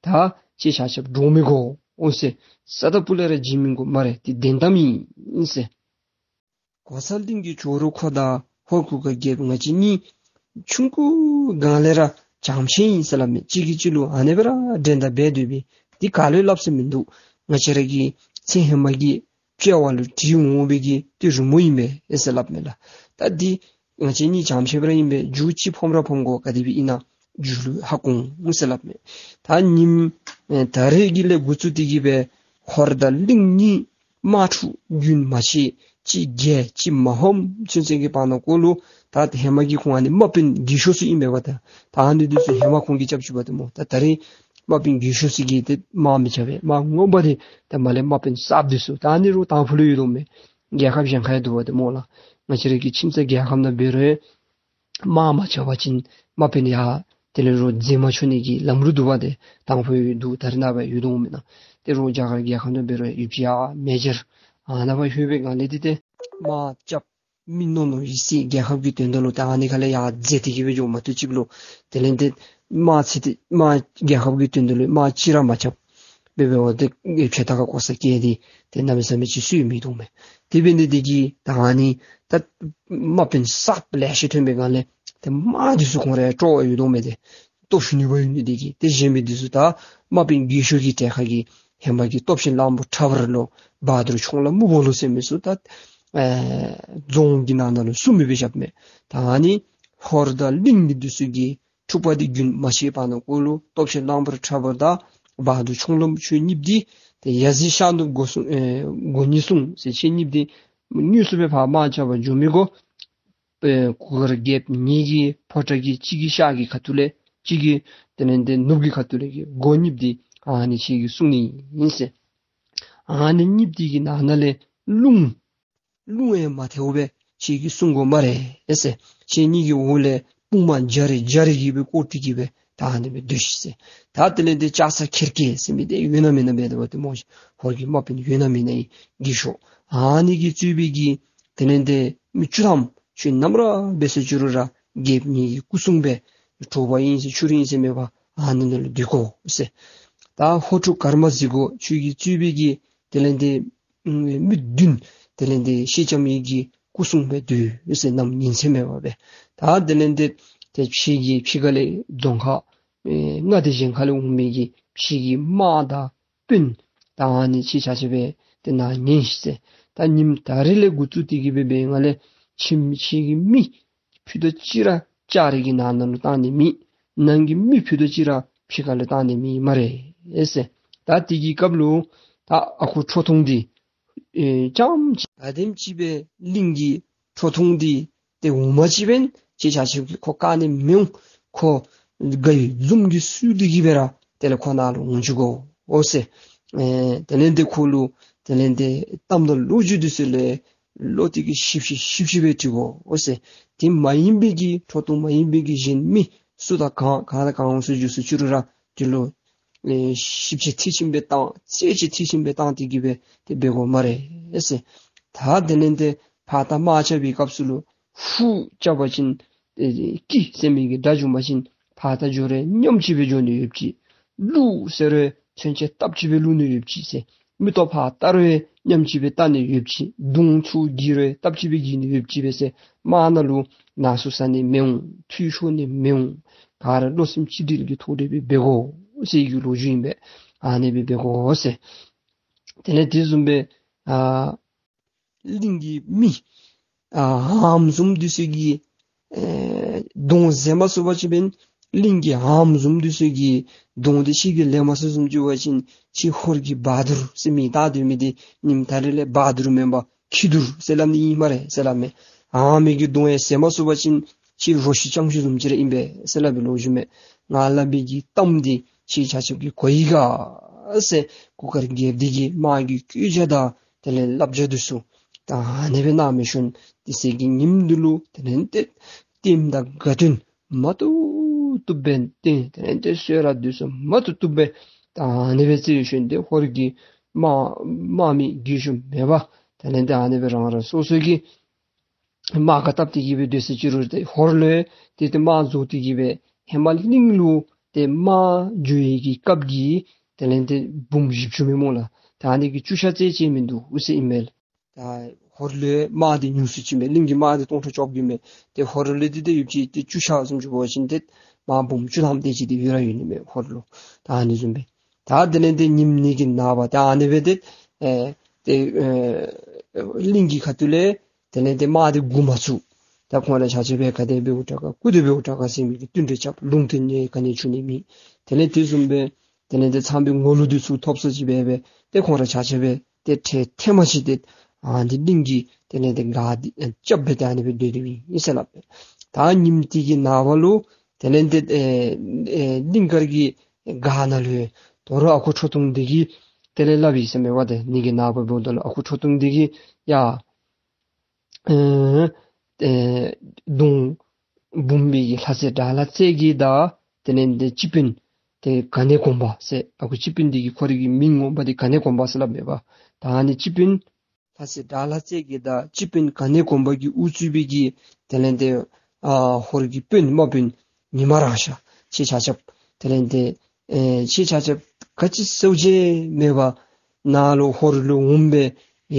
ད་ཁྱེད་ཆ་ཁྱབ་འདྲོག་མི་དགོ་འོང་ཟེར། རྩ་དང་སྤུ་ལས་ར་འཇིགས་མི་དགོ་སྨ་རེ། འདི་བདེན་གཏམ་ཨིན་ཟེར། འགོག་བཟའ་གླིང་གི་ཇོ་རུ་ཁོ་དང་ཧོར་གུར་དཀར་རྒྱལཔོ་ང་བཅས་གཉིས་ཆུང་ཀུའི་སྒང་ལས་ར་བྱམས་ཆེན་ཨིན་ཟེར་སླབ་མས། གཅིག་གིས་གཅིག་ལུ་ཨ་ནི་སྦེ་ར་འགྲན་ཟླ་འབད་སྡོད་པས། འདི་ག་ལུ་སླབ་ས་མིན་འདུག། ང་བཅས་ར་གི་ཚེ་ཧེ་མ་གི་དཔྱལ་བ་ལུ་འདྲིས་འོང་བའི་གི་ཏེ་རི་མོ་ཨིན་པས་ཨེ་ཟེར་སླབ་མས་ལགས། ད་འདི་ང་བཅས་གཉིས་བྱམས་ཆེན་སྦེ་ར་ཨིན་པས། རྒྱུ་ཅིག་ཕམ་ར་ཕམ་དགོ། ག་དེ་སྦེ་ཨིན་ན་རྒྱུ་ལུ་ཧ་གོ་འོང་ཟེར་སླབ་མས། ད་ཉིནམ་ཨེ་ད་རེས་ཀྱི་ལས་འགོ་བཙུགས་ཏེ་གི་སྦེ་ཧོར་དང་གླིང་གཉིས་དམག་འཁྲུག་རྒྱུན་མ་ཆད་གཅིག་རྒྱལ་གཅིག་མ་ཧོམ་ཚུན་ཚོད་ཀྱི་བར་ན་ཀོ་ལུ་ད་ཧེ་མ་གི་ཁོང་ཨ་ནི་དམག་དཔོན་རྒས་ཤོས་ཚུ་ཨིན་པས་པ། ད་ད་ཨ་ནི་འདི་ཚུ་ཧེ་མ་ཁོང་གིས་རྐྱབ་བཅུག་པ་ཏེ་སྨོ། ད་ད་རེས་དམག་དཔོན་རྒས་ཤོས་ཚུ་གིས་ཏེ་དམག་མི་རྐྱབ་པས། དམག་ངོ་མ་འདི་ད་མར་ལས་དམག་དཔོན་གསརཔ་འདི་ཚུ་ད་ཨ་ནི་རུང་དང་ཕུ་ལུ་ཡོད་དོ་མས། རྒྱལ་ཁབ་གཞན་ཁར་ཡང་འདུག་པ་ཏེ་སྨོ་ལགས། ང་བཅས་ར་གི་ཁྱིམ་ཚང་རྒྱལ་ཁབ་ནང་འབད་རུང་དམག་མ་རྐྱབ་པ་ཅིན་དམག་དཔོན་ཡང་དེ་ལས་རོགས་འཛིན་མ་ཆོག་ནི་གི་ལམ་ལུགས་འདུག་པ་ཏེ་དང་ཕུ་ཡོད་འདུག། ད་རེས་ནངས་པ་ཡོད་དོ་མེན་ན། ཏེ་རོགས་རྒྱ་གར་རྒྱལ་ཁབ་ནང་འབད་རུང་ཡུལ་གྱི་ཡང་མེ་སྦྱར་ཨ་ནཱ་ཕར་ལྷོད་པའི་སྒང་ལས་འདི་ཏེ་དམག་རྐྱབ་ མི་མནོ་མནོཝ་ཨིན་ཟེར། རྒྱལ་ཁབ་ཀྱི་དོན་དག་ལུ་ད་ཨ་ནི་ཁ་ལས་ཡར་འཛེགས་ཏེ་གི་སྦེ་འགྱོཝ་མ་གཏོགས་ཅིག་ལུ་དེ་ལས་ཏེ་དམག་ཚུ་ཏེ་དམག་རྒྱལ་ཁབ་ཀྱི་དོན་དག་ལུ་དམག་གཅིག་ར་མ་རྐྱབ་སྦེ་འབདཝ་ད་ཕྱེད་དཀའ་གོ་ས་བཀལ་ཏེ་ཏེ་གནམ་མེད་ས་མེད་ཅིག་སོང་མི་འདུག་མས། དེ་འབད་ནི་དེ་གིས་ད་ཨ་ནི་ད་དམག་དཔོན་གསརཔ་ལེ་ཤ་ཐོན་པའི་སྒང་ལས་ཏེ་དམག་འདི་ཚུ་ཁོང་ར་སྤྲོ་བ་ཡོད་དོ་མས། ཏེ་སྟོབས་ཤུགས་ནུས་པ་ཡོད་ནི་དེ་གིས། ཏེ་གཞན་མི་འདི་ཚུ་ད་དམག་དཔོན་རྒས་ཤོས་ཀྱི་གྲས་ཁ་གི་ཧེ་མ་གི་སྟོབས་ཆེན་གླང་པོ་ཁྲ་འབར་ལོ་བ་དུར་ཁྱུང་ལ་སྨུག་པོ་ལོ་ཟེར་མི་ཚུ་ད་ཨེ་རྫོང་གི་ནང་ན་ལུ་སྲུང་མི་སྦེ་བཞགཔ་མས། ད་ཨ་ནི་ཧོར་དང་གླིང་གི་འདི་ཚུ་གི་འཁྲུག་པ་འདི་རྒྱུན་མ་ཆད་པ་ནང་འཁོད་ལུ་སྟོབས་ཆེན་གླང་པོ་ཁྲ་འབར་དང་བ་དུར་ཁྱུང་ལ་སྨུག་ཁྱུང་གཉིས་འདི་ཏེ་ཡ་ཟི་ཤར་ནུབ་སྒོ་སྲུང་ཨེ་སྒོ་གཉིས་སྲུང་ཟེར་ཁྱེད་གཉིས་འདི་དངོས་སུ་སྦེ་ཕར་དམག་རྐྱབ་པར་འགྱོ་མི་དགོ། ཨེ་གུར་དཀར་རྒྱལཔོ་གཉིས་ཀྱི་ཕོ་བྲང་གི་གཅིག་གི་ཤར་གྱི་ཁ་ཐུག་ལས་གཅིག་གི་དེ་ལས་ཏེ་ནུབ་ཀྱི་ཁ་ཐུག་ལས་ཀྱི་སྒོ་གཉིས་འདི་ཨ་ནི་ཁྱེད་ཀྱིས་སྲུང་ནི་ཨིན་ཟེར། ཨ་ནི་གཉིས་འདི་གི་ནང་ན་ལས་རླུང་རླུང་ཡང་མ་ཐལཝ་སྦེ་ཁྱེད་ཀྱིས་སྲུང་དགོ་སྨ་རེ་ཟེར། ཁྱེད་གཉིས་ཀྱི་འོག་ལས་དཔུང་དམག་བརྒྱ་རེ་བརྒྱ་རེ་གིས་སྦེ་བསྐོར་ཏེ་གི་སྦེ་ད་ཨ་ནི་སྦེ་སྡོད་ཤིག་ཟེར། ད་དེ་ལས་ཏེ་ལྕགས་སྲེག་ཁེར་སྐྱེས་ཟེར་མི་འདི་ཡོད་ན་མེད་ན་འབད་དེ་འབདཝ་ད་སྨོ་ཤིག། ཧོར་གྱི་དམག་དཔོན་ཡོད་ན་མེད་ན་ཨིན། རྒས་ཤོས་ཨ་ནི་གིས་གཙོས་པའི་གི་དེ་ལས་ཏེ་མི་བཅུ་ཐམ་ཁྱོད་ནམ་ར་འབད་ཟེར་བཅུག་རུང་ར་རྒྱལཔོ་གཉིས་ཀྱི་སྐུ་སྲུང་སྦེ་དྲོ་པ་ཨིན་ཟེར་ཕྱི་རུ་ཨིན་ཟེར་མེད་པར་ཨ་ནི་ནང་ལུ་སྡོད་དགོ་ཟེར། ད་ཧོར་ཕྲུག་ཀརྨ་གཟིག་གོ་ཁྱོད་ཀྱིས་གཙོས་པའི་གི་དེ་ལས་ཏེ་མི་བདུན་དེ་ལས་ཏེ་ཤེས་ལྕམ་གཉིས་ཀྱི་སྐུ་སྲུང་སྦེ་སྡོད་ཟེར། གནམ་ཉིན་མཚན་མེད་པར་སྦེ། ད་དེ་ལས་ཏེ་ཏེ་ཕྱི་གི་ཕྱི་ཁ་ལས་རྫོང་ཁག་ཨེ་མངའ་སྡེ་གཞན་ཁ་ལས་འོང་མི་གི་ཕྱི་གི་དམག་དང་དཔོན་ད་ཨ་ནི་ཁྱེད་ཆ་ཁྱབ་སྦེ་ཏེ་ནཱ་ཉན་ཤིག་ཟེར། ད་ཉིནམ་ད་རིས་ལས་འགོ་བཙུགས་ཏེ་གི་སྦེ་འབད་བའི་སྒང་ལས་ཕྱི་ཕྱི་གི་མི་ཕུད་རྡོག་གཅིག་ར་ལྕགས་རི་གི་ནང་ན་ལུ་བཏང་ནི་མེད། ནང་གི་མི་ཕུད་རྡོག་གཅིག་ར་ཕྱི་ཁ་ལུ་བཏང་ནི་མེད་སྨ་རེ་ཟེར། ད་དེ་གི་སྐབས་ལུ་ད་ཨ་ཁུ་ཁྲོ་ཐུང་འདི་ཨེ་རྐྱངམ་གཅིག་ག་དེམ་ཅིག་སྦེ་གླིང་གི་ཁྲོ་ཐུང་འདི་ཏེ་འོ་མ་ཅིག་འབདན་ཁྱེད་ཆ་ཁྱབ་ཀྱིས་ཁོ་བཀག་ནི་མི་འོང་། ཁོ་དགའ་བའི་འཛུམ་གྱིས་བསུ་སྟེ་གི་སྦེ་ར་དེ་ལས་ཁོ་ནཱ་ལུ་འོང་བཅུག་དགོ་ཟེར། ཨེ་དེ་ལས་ཏེ་ཁོ་ལུ་དེ་ལས་ཏེ་གཏམ་དང་ལོ་རྒྱུས་འདི་ཚུ་ལས་ལོག་སྟེ་གི་ཞིབ་ཞིབ་ཞིབ་ཞིབ་སྦེ་དྲི་དགོ་ཟེར། དེ་མ་ཡིན་པའི་གི་ཁྲོ་ཐུང་མ་ཡིན་པའི་གི་གཞན་མི་སུ་དང་གང་གང་དང་གང་འོང་ཟེར་བཅུག་ཟེར་བཅུག་རུང་ར་དེ་ལུ་ཨེ་ཞིབ་དཔྱད་མཐིལ་ཕྱིན་སྦེ་བཏང་དཔྱད་ཞིབ་མཐིལ་ཕྱིན་སྦེ་བཏང་སྟེ་གི་སྦེ་ཏེ་འབད་དགོ་སྨ་རེ་ཟེར། ད་དེ་ལས་ཏེ་ཕར་ད་དམག་རྐྱབ་པའི་སྐབས་སུ་ལུ་ཧུ་རྐྱབ་པ་ཅིན་ཨེ་ཀི་ཟེར་མི་གི་སྒྲ་བྱུང་པ་ཅིན་ཕར་ད་འགྱོ་རུང་ཉམས་ཅིག་སྦེ་འགྱོ་ནི་ཡོདཔ་ཅིག། ལུ་ཟེར་རུང་མཚོན་ཆ་སྟབས་གཅིག་སྦེ་ལུ་ནི་ཡོདཔ་ཅིག་ཟེར། མིག་ཏོ་ཕར་བལྟ་རུང་ཉམས་ཅིག་སྦེ་བལྟ་ནི་ཡོདཔ་ཅིག། མདུང་ཚུར་བསྒྱིར་རུང་སྟབས་གཅིག་སྦེ་བསྒྱིར་ནི་ཡོདཔ་ཅིག་སྦེ་ཟེར། དམག་ནང་ལུ་ནང་སོ་ཟ་ནི་མི་འོང་། འཐུས་ཤོར་ནི་མི་འོང་། ག་ར་བློ་སེམས་གཅིག་སྒྲིལ་གྱི་ཐོག་ལས་སྦེ་འབད་དགོ་ཟེར་གྱི་ལོ་རྒྱུས་ཨིན་པས། ཨ་ནི་སྦེ་འབད་དགོ་ཟེར། དེ་ལས་དེ་བཟུམ་སྦེ་ཨ་གླིང་གི་མི་ཨ་ཧམ་བཟུམ་འདི་ཚུ་གིས་ཨེ་གདོང་བཟེད་མ་ཚུགས་པ་ཅིན་འབདན་གླིང་གི་ཧམ་བཟུམ་འདི་ཚུ་གིས་གདོང་འདི་ཁྱེད་ཀྱིས་ལེན་མ་ཚུགས་བཟུམ་ཅིག་འབད་བ་ཅིན་ཁྱེད་ཧོར་གྱི་བ་དུར་ཟེར་མིང་བཏགས་སྡོད་མི་འདི་ཉིནམ་ད་རིས་ལས་བ་དུར་མེན་པར་ཁྱི་དུར་ཟེར་སླབ་ནི་ཨིན་སྨ་རེ་ཟེར་སླབ་མས། ཨ་མི་གི་གདོང་ཡང་བཟེད་མ་ཚུགས་པ་ཅིན་ཁྱེད་རོ་ཁྱི་སྤྱང་ཁྱི་བཟུམ་ཅིག་ར་ཨིན་པས་ཟེར་སླབ་པའི་ལོ་རྒྱུས་མས། ང་སླབ་པའི་གི་གཏམ་འདི་ཁྱེད་ཆ་ཁྱབ་ཀྱིས་གོ་ཡི་ག་ཟེར། གུར་དཀར་རྒྱལཔོ་འདི་གིས་དམག་གི་བཀོད་རྒྱ་དང་དེ་ལས་བསླབ་བྱ་འདི་ཚུ་ད་ཨ་ནི་སྦེ་གནང་མི་ཤུལ་དེ་ཚེ་གི་ཉིནམ་འདི་ལུ་དེ་ལས་ཏེ་ལྟདམོ་དང་དགའ་སྟོན་མ་བཏུབ་བཏུབ་སྦེ་སྟོན། དེ་ལས་ཏེ་གསོལ་རས་འདི་ཚུ་མ་བཏུབ་བཏུབ་སྦེ་ད་ཨ་ནི་སྦེ་རྩེ་ཡོད་ཤུལ་ཏེ་ཧོར་གྱི་དམག་དམག་མི་རྒས་ཤོས་མེད་པར་དེ་ལས་ཏེ་ཨ་ནི་སྦེ་རང་རང་སོ་སོ་གི་དམག་ག་བཏབ་སྟེ་གི་སྦེ་སྡོད་ཟེར་བཅུག་རུང་ཏེ་ཧོར་ལུ་ཏེ་ཏེ་དམག་རྫོགས་ཏེ་གི་སྦེ་ཧེ་མ་གླིང་ལུ་ཏེ་དམག་འགྱོ་ཡི་གི་སྐབས་ཀྱི་དེ་ལས་ཏེ་འབུམ་བཞི་བཅུ་མས་སྨོ་ལགས། ད་ཨ་ནི་གི་བཅུ་ཆ་རྩ་ཅིག་མིན་འདུག་ཟེར་ཨིན་མས། ད་ཧོར་ལུ་དམག་འདི་ཉུང་སུ་ཅིག་མས། གླིང་གི་དམག་འདི་སྟོང་ཕྲག་བཅོ་བརྒྱད་མས། ཏེ་ཧོར་ལུ་འདི་ཏེ་ཡོདཔ་ཅིག་ཏེ་བཅུ་ཆ་བཟུམ་ཅིག་འབད་བ་ཅིན་ཏེ་དམག་འབུམ་བཅུ་ཐམ་དེ་ཅིག་ཏེ་ཡོད་ར་ཡོད་ནི་མས་ཧོར་ལུ། ད་ཨ་ནི་བཟུམ་སྦེ་ད་དེ་ལས་ཏེ་ཉིནམ་གཉིས་ཀྱི་ནངས་པ་ད་ཨ་ནི་སྦེ་ཏེ་ཨེ་ཏེ་ཨེ་གླིང་གི་ཁ་ཐུག་ལས་དེ་ལས་ཏེ་དམག་འདི་འགོ་མ་བཙུགས། ད་ཁོང་ར་ཆ་ཁྱབ་སྦེ་ག་དེ་འབདཝ་དྲག་ག་གུ་དེ་འབདཝ་དྲག་ག་ཟེར་མི་གི་བསྟུན་གྲོས་རྐྱབ། ལུང་བསྟན་ནི་ག་ནི་ཆུ་ནི་མེད། དེ་ལས་དེ་བཟུམ་སྦེ་དེ་ལས་ཏེ་ཚངས་པའི་ངོ་ལུག་འདི་ཚུ་ཐོབ་ས་ཅིག་སྦེ་སྦེ་ཏེ་ཁོང་ར་ཆ་ཁྱབ་སྦེ་ཏེ་ཁྲལ་ཐེངས་མ་ཅིག་ཏེ་ཨ་འདི་གླིང་གི་དེ་ལས་ཏེ་སྒར་འདི་ཨེ་རྐྱབ་སྦེ་ཏེ་ཨ་ནི་སྦེ་སྡོད་སྡོདཔ་ཨིན་ཟེར་སླབ་མས། ད་ཉིནམ་དེ་གི་ནངས་པ་ལུ་དེ་ལས་ཏེ་ཨེ་ཨེ་གླིང་དཀར་གྱི་སྒར་ནང་ལུ་དོ་རུང་ཨ་ཁུ་ཁྲོ་ཐུང་འདི་གིས་དེ་ལས་སླབ་ཡི་ཟེར་མས་པ། ཏེ་ཉིནམ་གི་ནངས་པ་འབདཝ་ད་ལུ་ཨ་ཁུ་ཁྲོ་ཐུང་འདི་གིས་ཡ་ཨེ་ཨེ་གདོང་འབུམ་པའི་གི་ལྷ་སྲས་དགྲ་ལྷ་རྩེ་རྒྱལ་དང་དེ་ལས་ཏེ་སྤྱི་དཔོན་ཏེ་ག་ནེ་གོང་པ་ཟེར་ཨ་ཁུ་སྤྱི་དཔོན་འདི་གི་ཁོ་རའི་གི་མིང་ངོ་མ་འདི་ག་ནེ་གོང་པ་ཟེར་སླབ་མས་པ། ད་ཨ་ནི་སྤྱི་དཔོན་ ལྷ་སྲས་དགྲ་ལྷ་རྩེ་རྒྱལ་དང་སྤྱི་དཔོན་ག་ནེ་གོམ་པ་གིས་དབུ་གཙོས་པའི་གི་དེ་ལས་ཏེ་ཨ་ཧོར་གྱི་དཔོན་དམག་དཔོན་ཉི་མ་རང་ཤར་ཁྱེད་ཆ་ཁྱབ་དེ་ལས་ཏེ་ཨེ་ཁྱེད་ཆ་ཁྱབ་ག་ཅི་ཟེར་བ་ཅིན་མེད་པར་ནཱ་ལུ་ཧོར་ལུ་འོངམ་སྦེ་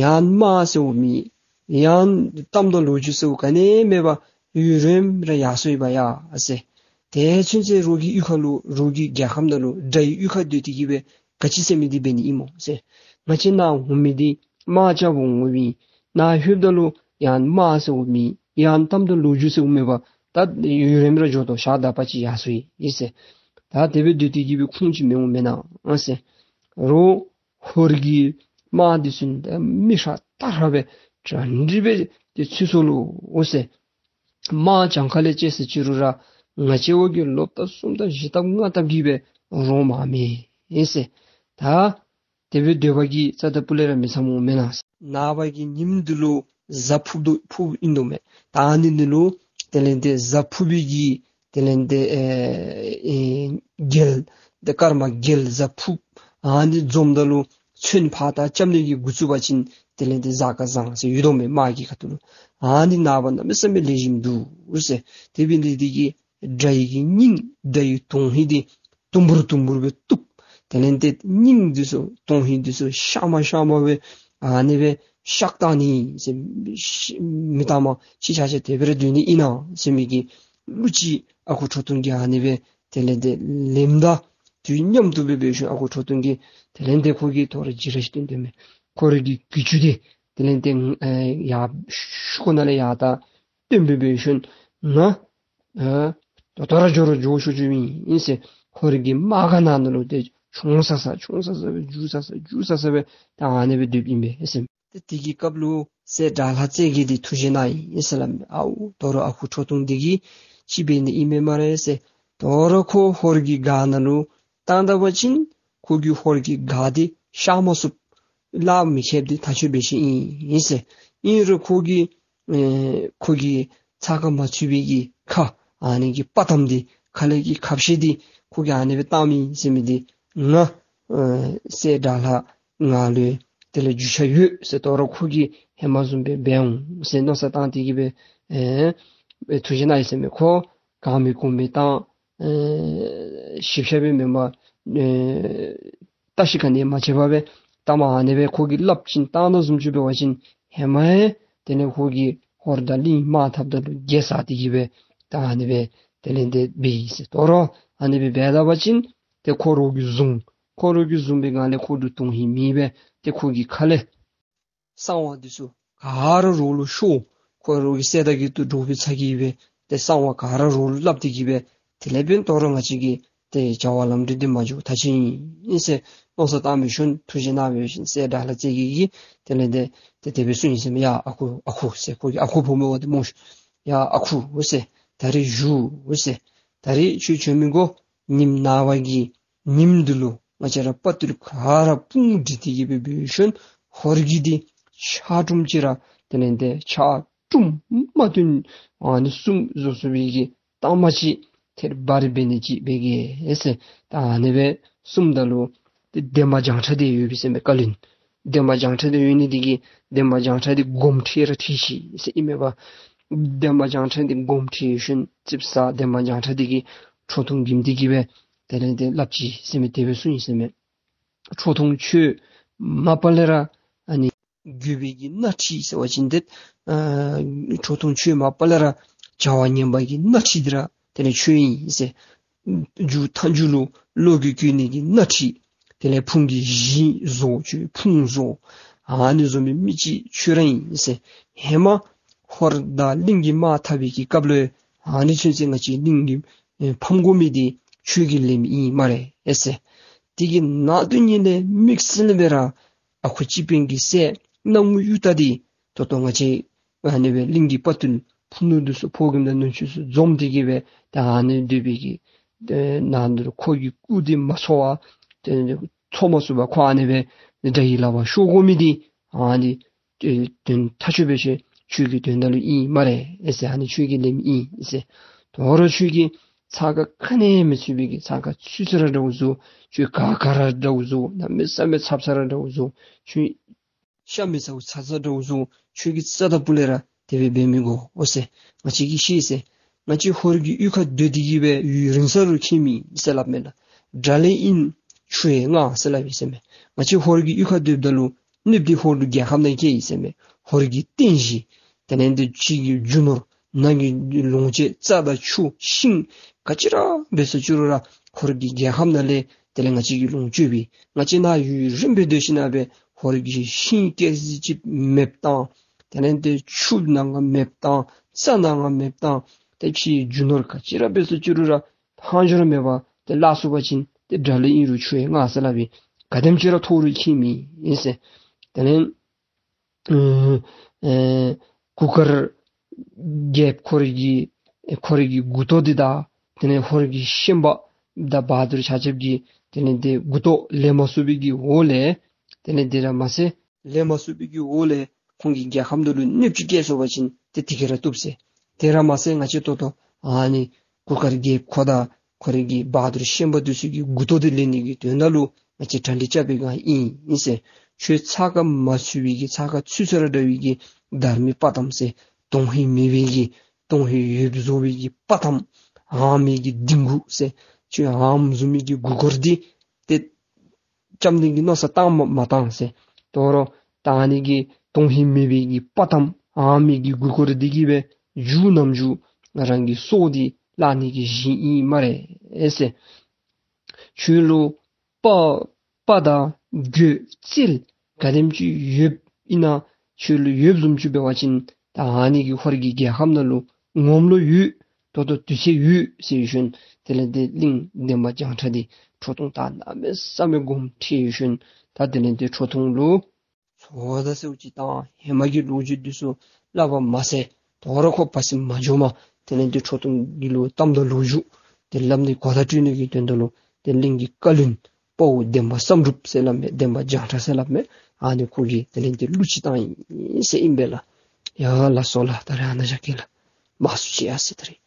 ཡང་དམག་ཟེར་བ་མེད། ཡང་གཏམ་དང་ལོ་རྒྱུས་ཟེར་བ་ག་ནི་མེད་པར་ཡུན་རིངམོ་ར་ཡར་སོ་ཡི་པ་ཡ་ཟེར། དེ་ཚུན་ཚོད་རོགས་ཀྱི་གཡུས་ཁ་ལུ་རོགས་ཀྱི་རྒྱལ་ཁམས་ནང་ལུ་དགྲ་ཡི་གཡུས་ཁར་སྡོད་དེ་གི་སྦེ་ག་ཅི་ཟེར་མི་འདི་འབད་ནི་ཨིན་མོ་ཟེར། ང་བཅས་ནཱ་འོང་མི་འདི་དམག་རྐྱབ་པར་འོངམ་ཨིན། ནཱ་ལྷོདཔ་ད་ལུ་ཡང་དམག་ཟེར་བ་མེད། ཡང་གཏམ་དང་ལོ་རྒྱུས་ཟེར་བ་མེད་པར་ད་ཡུན་རིངམོ་ར་འགྱོ་དོ། ཞག་དག་པ་ཅིག་ཡར་སོ་ཡི་ཟེར། ད་དེ་སྦེ་སྡོད་དེ་གི་སྦེ་ཁུངས་ཅིག་མི་འོང་མེན་ན་ཟེར། རོགས་ཧོར་གྱི་དམག་འདི་ཚུ་ནི་ད་མི་ཧྲ་ཏ་ཧྲ་སྦེ་གྲ་སྒྲིག་སྦེ་ཏེ་ཚུད་སོ་ལོ་ཟེར། དམག་གྱངས་ཁ་ལས་བཅད་ཟེར་ཅི་རུང་ར་ང་བཅས་འོག་གི་ལོག་ལྟབ་གསུམ་ལྟབ་བཞི་ལྟབ་ལྔ་ལྟབ་ཀྱིས་སྦེ་རོགས་མ་མེད་ཟེར། ད་དེ་སྦེ་སྡོད་པ་གིས་རྩ་དང་སྤུ་ལས་ར་མི་ཚང་མོ་མེན་ན། ནངས་པ་གི་ཉིནམ་འདི་ལུ་གཟའ་ཕུརཔ་དོ་ཕུརཔ་ཨིན་དོ་མས། ད་ཨ་ནི་འདི་ལུ་དེ་ལས་ཏེ་གཟའ་ཕུར་པའི་གི་དེ་ལས་ཏེ་ཨེ་ཨེ་རྒྱལ་ཏེ་སྐར་མ་རྒྱལ་གཟའ་ཕུརཔ་ཨ་ནི་འཛོམས་ད་ལུ་མཚོན་ཕར་ད་རྐྱབ་ནི་གི་འགོ་བཙུགས་པ་ཅིན་དེ་ལས་ཏེ་གཟའ་སྐར་བཟང་ཟེར་ཡོད་དོ་མས་དམག་གི་ཁ་ཐུག་ལུ། ཨ་ནི་ནངས་པ་གནམ་མེད་ས་མེད་ལེགས་ཤོམ་འདུག་ཟེར། དེ་འབད་ནི་འདི་གིས་དགྲ་ཡི་གི་སྙིང་དགྲ་ཡི་དོན་ཧིང་འདི་དུམ་བུར་དུམ་བུར་སྦེ་གཏུབ། དེ་ལས་ཏེ་སྙིང་འདི་ཚུ་དོན་ཧིང་འདི་ཚུ་ཤ་མ་ཤ་མ་སྦེ་ཨ་ནི་སྦེ་བཤགས་བཏང་ནི་ཟེར། མི་དང་མ་ཅིག་ཆ་ཆ་དེ་སྦེ་ར་སྡོད་ནི་ཨིན་ན་ཟེར་མི་གི་གླུ་ཅིག་ཨ་ཁུ་ཁྲོ་ཐུང་གིས་ཨ་ནི་སྦེ་དེ་ལས་ཏེ་ལེནམ་ད་དུས་མཉམ་དུ་སྦེ་འབད་ཞིནམ་ཨ་ཁུ་ཁྲོ་ཐུང་གིས་དེ་ལས་ཏེ་ཁོ་གིས་དོ་རུང་ཇི་ར་ཅིག་སྟོན་སྟོནམ་མས། ཁོ་རའི་གི་གྱི་ཅུང་འདི་དེ་ལས་ཏེ་ཨེ་ཡར་ཤུགས་ཁོ་ན་ལས་ཡར་ད་སྟོན་སྦེ་འབད་ཞིནམ་ང་ཨ་ད་ལྟོ་ར་འགྱོ་རུང་འགྱོ་ཤོག་ཅིག་ཨིན་ཟེར། ཧོར་གྱི་དམག་སྒར་ནང་ན་ལུ་ཏེ་ཆུང་ས་ས་ཆུང་ས་ས་སྦེ་འགྱུར་ས་ས་འགྱུར་ས་ས་སྦེ་ད་ཨ་ནི་སྦེ་སྡོདཔ་ཨིན་པས་ཟེར། ཏེ་དེ་གི་སྐབས་ལུ་སྲས་དགྲ་ལྷ་རྩེ་རྒྱལ་འདི་ཐུགས་བཞེད་གནང་ཡི་ཟེར་སླབ་མས། ཨའུ་དོ་རུང་ཨ་ཁུ་ཁྲོ་ཐུང་འདི་གིས་ཅིག་འབད་ནི་ཨིན་མས་སྨ་རེ་ཟེར། དོ་རུང་ཁོ་ཧོར་གྱི་སྒར་ནང་ལུ་བཏང་ད་པ་ཅིན་ཁོ་གིས་ཧོར་གྱི་སྒར་འདི་བཤགས་མ་ཚུགས། གླགས་མི་ཁེལཝ་འདི་ཐག་ཆོད་འབད་ཞིནམ་ཨིན་ཟེར། ཨིན་རུང་ཁོ་གིས་ཨེ་ཁོ་གི་ཚ་ཁ་མ་ཚུད་པའི་གི་ཁ་ཨ་ནི་གི་དཔའ་གཏམ་འདི་ཁ་ལས་ཀྱི་ཁ་བཤད་འདི་ཁོ་གིས་ཨ་ནི་སྦེ་བཏངམ་ཨིན་ཟེར་མི་འདི་ང་ཨེ་སྲས་དགྲ་ལྷ་ང་ལུ་དེ་ལས་རྒྱུས་ཆ་ཡོད་ཟེར། དོ་རུང་ཁོ་གིས་ཧེ་མ་བཟུམ་སྦེ་འབད་འོང་ཟེར་མནོ་བསམ་བཏང་སྟེ་གི་སྦེ་ཨེ་ཐུགས་བཞེད་གནང་ཡི་ཟེར་མས། ཁོ་གང་མི་གོ་མི་བཏང་ཨེ་ཞིབ་ཆ་སྦེ་མེན་པར་ཨེ་བརྟག་ཞིབ་ག་ནི་མ་བྱས་པར་སྦེ་ད་མ་ཨ་ནི་སྦེ་ཁོ་གིས་སླབ་ཅིན་བཏང་ད་བཟུམ་ཅིག་འབད་བ་ཅིན་ཧེ་མ་ཡང་དེ་ལས་ཁོ་གིས་ཧོར་དང་གླིང་དམག་འཐབ་ད་ལུ་རྒྱལ་ས་དེ་གི་སྦེ་ད་ཨ་ནི་སྦེ་དེ་ལས་ཏེ་འབད་ཡི་ཟེར། དོ་རུང་ཨ་ནི་སྦེ་འབད་ད་པ་ཅིན་ཏེ་ཁོ་རོགས་ཀྱིས་བཟུང་། ཁོ་རོགས་ཀྱིས་བཟུང་པའི་སྒང་ལས་ཁོ་ལུ་དོན་ཧིང་མེད་པས། ཏེ་ཁོ་གི་ཁ་ལས་གསང་བ་འདི་ཚུ་ག་ར་རོགས་ལུ་ཤོར། ཁོ་རོགས་ཀྱི་སྲས་དང་གི་ཏུ་འདྲོག་པའི་ཚ་གྱང་སྦེ་ཏེ་གསང་བ་ག་ར་རོགས་ལུ་སླབ་སྟེ་གི་སྦེ་དེ་ལས་འབདན་དོ་རུང་ང་བཅས་ཀྱི་ཏེ་བྱ་བ་ལམ་འགྲོ་འདི་མ་འགྱོ་ཐག་ཆོད་ཨིན་ཟེར་མནོ་བསམ་བཏང་སྦེ་ཞིནམ་ཐུགས་བཞེད་གནང་སྦེ་ཞིནམ་སྲས་དགྲ་ལྷ་རྩེ་རྒྱལ་གྱིས་དེ་ལས་ཏེ་ཏེ་དེ་སྦེ་གསུངས་ཡི་ཟེར་མས། ཡ་ཨ་ཁུ་ཨ་ཁུ་ཟེར། ཁོ་གི་ཨ་ཁུ་བུ་མོ་འདི་སྨོ་ཤིག། ཡ་ཨ་ཁུ་འོ་ཟེར། ད་རིས་བཞུགས་འོ་ཟེར། ད་རིས་ཁྱོད་བྱོན་མི་དགོ། ཉིནམ་ནངས་པ་གི་ཉིནམ་འདི་ལུ་ང་བཅས་ར་དཔའ་བརྟུལ་ག་ར་དཔུང་སྒྲིག་སྟེ་གི་སྦེ་འབད་ཞིནམ་ཧོར་གྱི་འདི་ཆག་གྲུམ་ཅིག་ར་དེ་ལས་ཏེ་ཆག་གྲུམ་མ་བཏོན་ཨ་ནི་གསུམ་བཟོ་ཚུགས་པའི་གི་གཏང་མ་ཅིག་ཐེར་འབར་འབད་ནི་ཅིག་འབད་གེ་ཟེར། ད་ཨ་ནི་སྦེ་གསུངམ་ད་ལུ་ཏེ་འདན་མ་བྱང་ཁྲ་འདི་ཡོད་པས་ཟེར་མས་བཀའ་བློན། འདན་མ་བྱང་ཁྲ་འདི་ཡོད་ནི་འདི་གིས་འདན་མ་བྱང་ཁྲ་འདི་དགོངསམ་ཁྲེལ་ར་ཁྲེལ་ཅི་ཟེར་ཨིན་མས་པ། འདན་མ་བྱང་ཁྲ་འདི་དགོངསམ་ཁྲེལ་ཞིནམ་ཙིགཔ་ཟ་འདན་མ་བྱང་ཁྲ་འདི་གིས་ཁྲོ་ཐུང་གིས་འདི་གིས་སྦེ་དེ་ལས་ཏེ་སླབ་ཅི་ཟེར་མས། དེ་སྦེ་གསུངས་ཡི་ཟེར་མས། ཁྲོ་ཐུང་ཁྱོད་མ་པ་ལས་ར་ཨ་ནི་རྒྱུད་པའི་གི་སྣ་ཁྲིད་ཟེར་བ་ཅིན་ཏེ་ཨ་ཁྲོ་ཐུང་ཁྱོད་མ་པ་ལས་ར་བྱ་བ་ངན་པ་གི་སྣ་ཁྲིད་འདི་ར་དེ་ལས་ཁྱོད་ཨིན་ཟེར། མཇུག་མཐའ་མཇུག་ལུ་བློ་གི་ཀུན་ནས་ཀྱི་སྣ་ཁྲིད། དེ་ལས་ཕུང་གི་གཞི་བཟོ་ཁྱོད་ཕུང་བཟོ། ཨ་ནི་བཟོ་མི་མི་ཅིག་ཁྱོད་ར་ཨིན་ཟེར། ཧེ་མ་ཧོར་དང་གླིང་གི་དམག་འཐབ་པའི་གི་སྐབས་ལུ་ཨ་ནི་ཚུན་ཚོད་ང་བཅས་གླིང་གི་ཨེ་ཕམ་དགོ་མི་འདི་ཁྱོད་ཀྱི་ལེགས་མི་ཨིན་སྨ་རེ་ཨེ་ཟེར། དེ་གི་ནང་དོན་ཉིད་ལས་དམིགས་བསལ་སྦེ་ར་ཨ་ཁུ་སྤྱི་དཔོན་གྱི་སྲས་སྣང་ངུ་གཡུ་སྟག་འདི་ད་ལྟོ་ང་བཅས་ཨ་ནི་སྦེ་གླིང་གི་དཔའ་བརྟུལ་ཕུ་ནུ་འདི་ཚུ་ཕོ་རྒནམ་དང་ནུ་གཅུང་ཚུ་འཛོམས་ཏེ་གི་སྦེ་ད་ཨ་ནི་སྡོད་པའི་གི་ཨེ་ནང་དུ་ཁོ་གི་སྐུ་འདི་མ་འཚོ་བར་ཏེ་འཚོ་མ་ཚུགས་པར་ཁོ་ཨ་ནི་སྦེ་དགྲ་ཡི་ལག་པར་ཤོར་དགོ་མི་འདི་ཨ་ནི་ཨེ་དོན་ཐག་ཆོད་པའི་ཆོས་ཁྱོད་ཀྱི་དོན་དག་ལུ་ཨིན་སྨ་རེ་ཨེ་ཟེར། ཨ་ནི་ཁྱོད་ཀྱི་ལེགས་མི་ཨིན་ཟེར། དོ་རུང་ཁྱོད་ཀྱིས་ཚ་ཁ་ག་ནི་མི་ཚུད་པའི་གི་ཚ་ཁ་ཚུད་ཚར་ར་འདྲཝ་བཟོ། ཁྱོད་ག་ག་ར་འདྲཝ་བཟོ། གནམ་མེད་ས་མེད་འཚབ་ཚར་ར་འདྲཝ་བཟོ། ཁྱོད་ ཤ་མི་ཚ་བོ་ཚ་ཚ་འདྲཝ་བཟུམ་ཁྱོད་ཀྱིས་རྩ་དང་སྤུ་ལས་ར་དེ་སྦེ་འབད་མི་དགོ་འོ་ཟེར། ང་བཅས་ཀྱིས་ཤེས་ཟེར། ང་བཅས་ཧོར་གྱི་གཡུས་ཁར་སྡོད་དེ་གིས་སྦེ་ཡུན་རིང་ས་རུང་ཁྱད་མེད་ཟེར་སླབ་མས་ལགས། དགྲ་ལན་ཨིན་ཆུ་ཡང་མངར་ཟེར་སླབ་ཨིན་ཟེར་མས། ང་བཅས་ཧོར་གྱི་གཡུས་ཁར་སྡོདཔ་ད་ལུ་གནོདཔ་འདི་ཧོར་གྱི་རྒྱལ་ཁམས་ནང་བཀལ་ཡི་ཟེར་མས། ཧོར་གྱི་རྟེན་གཞི་དེ་ལས་འདི་ཕྱི་གི་རྒྱུ་ནོར་ནང་གི་ལོངས་སྤྱོད་རྩྭ་དང་ཆུ་ཤིང་ག་ཅི་ར་འབད་སོ་ཅི་རུང་ར་ཧོར་གྱི་རྒྱལ་ཁམས་ནང་ལས་དེ་ལས་ང་བཅས་ཀྱིས་ལོངས་སྤྱོད་པའི་ང་བཅས་ནཱ་ཡུན་རིངམོ་སྦེ་སྡོད་ཞིན་ན་སྦེ་ཧོར་གྱི་ཤིང་སྐད་ཅིག་མེདཔ་བཏང་། དེ་ལས་འདི་ཆུ་ནང་ང་མེདཔ་བཏང་། རྩྭ་ནང་ང་མེདཔ་བཏང་། ཏེ་ཕྱིའི་རྒྱུ་ནོར་ག་ཅི་ར་འབད་སོ་ཅི་རུང་ར་ཕངས་སྦྱོར་མེད་པར་ཏེ་བརླག་སོང་པ་ཅིན་ཏེ་དགྲ་ལན་ཨིན་རུང་ཆུ་ཡང་མངར་ཟེར་སླབ་ཨིན། ག་དེམ་ཅིག་ར་མཐོ་རུང་ཁྱད་མེད་ཨིན་ཟེར། དེ་ལས་ཨེ་ཨེ་གུར་དཀར་རྒྱལཔོ་ཁོ་རའི་གི་ཨེ་ཁོ་རའི་གི་མགུ་ཏོ་འདི་དང་དེ་ལས་ཧོར་གྱི་ཤན་པ་དང་བ་དུར་ཆ་ཁྱབ་ཀྱི་དེ་ལས་འདི་མགུ་ཏོ་ལེན་མ་ཚུགས་པའི་གི་འོག་ལས་དེ་ལས་འདི་ར་མ་ཚད་ལེན་མ་ཚུགས་པའི་གི་འོག་ལས་ཁོང་གི་རྒྱལ་ཁམས་འདི་ལུ་གནོདཔ་ཅིག་བཀལ་སོང་པ་ཅིན་ཏེ་དེ་གིས་ར་བཏུབ་ཟེར། དེ་ར་མ་ཚད་ང་བཅས་ད་ལྟོ་ཨ་ནི་གུར་དཀར་རྒྱལཔོ་ཁོ་དང་ཁོ་རའི་གི་བ་དུར་ཤན་པ་འདི་ཚུ་གི་མགུ་ཏོ་འདི་ལེན་ནི་གི་དོན་དག་ལུ་ང་བཅས་གྲ་སྒྲིག་རྐྱབ་པའི་སྒང་ཨིན་ཟེར། ཁྱོད་ཚ་ཁ་མ་ཚུད་པའི་གི་ཚ་ཁ་ཚུད་ཚུད་ར་འདྲ་བའི་གི་སྡར་མའི་དཔའ་གཏམ་ཟེར། དོན་ཧིང་མེད་པའི་གི་དོན་ཧིང་ཡོདཔ་བཟོ་བའི་གི་དཔའ་གཏམ་ཨ་མའི་གི་ལྡིང་གུ་ཟེར། ཁྱོད་ཨ་མ་བཟུམ་མའི་གི་མགུ་སྐོར་འདི་ཏེ་བཅོམ་ནི་གི་མནོ་བསམ་བཏང་མ་མ་བཏང་ཟེར། དོ་རུང་བཏང་ནི་གི་དོན་ཧིང་མེད་པའི་གི་དཔའ་གཏམ་ཨ་མའི་གི་མགུ་སྐོར་འདི་གིས་སྦེ་མཇུག་ནམ་མཇུག་ང་རང་གི་སྲོག་འདི་བརླག་ནི་གི་གཞི་ཨིན་སྨ་རེ་ཟེར། ཁྱོད་ལུ་དཔའ་དཔའ་དང་རྒོད་རྩལ་ག་དེམ་ཅིག་ཡོདཔ་ཨིན་ན་ཁྱོད་ལུ་ཡོདཔ་བཟུམ་ཅིག་འབད་བ་ཅིན་ད་ཨ་ནི་གི་ཧོར་གྱི་རྒྱལ་ཁམས་ནང་ལུ་ངོམ་ལོང་ཡོད། ད་ལྟོ་དུས་ཚོད་ཡོད་ཟེར་ཞིནམ་དེ་ལས་འདི་གླིང་འདན་མ་བྱང་ཁྲ་འདི་ཁྲོ་ཐུང་ད་གནམ་མེད་ས་མེད་དགོངསམ་ཁྲེལ་ཞིནམ་ད་དེ་ལས་འདི་ཁྲོ་ཐུང་ལུ་ཚོར་བ་དང་ཟེརཝ་ཅིག་དང་ཧེ་མ་གི་ལོ་རྒྱུས་འདི་ཚུ་སླབ་པ་མ་ཚད་དོ་རུང་ཁོ་ཕར་ཚུར་མ་འགྱོ་མ་དེ་ལས་འདི་ཁྲོ་ཐུང་གི་ལུ་གཏམ་དང་ལོ་རྒྱུས་དེ་སླབ་ནི་གོ་བརྡ་སྤྲོད་ནི་གི་དོན་དག་ལུ་དེ་གླིང་གི་བཀའ་བློན་དཔའ་བོ་འདན་མ་བསམ་གྲུབ་ཟེར་སླབ་མི་འདན་མ་བྱང་ཁྲ་ཟེར་སླབ་མི་ཨ་ནི་ཁོ་གིས་དེ་ལས་འདི་གླུ་ཅིག་བཏང་ཡི་ཟེར་ཨིན་པས་ལགས། ཡ་ལགས་སོ་ལགས། ད་རེས་ཨ་ནཱ་བཞག་གེ་ལགས། མང་སུ་ཅིག་ཡར་སོང་ཡི་ད་རེས།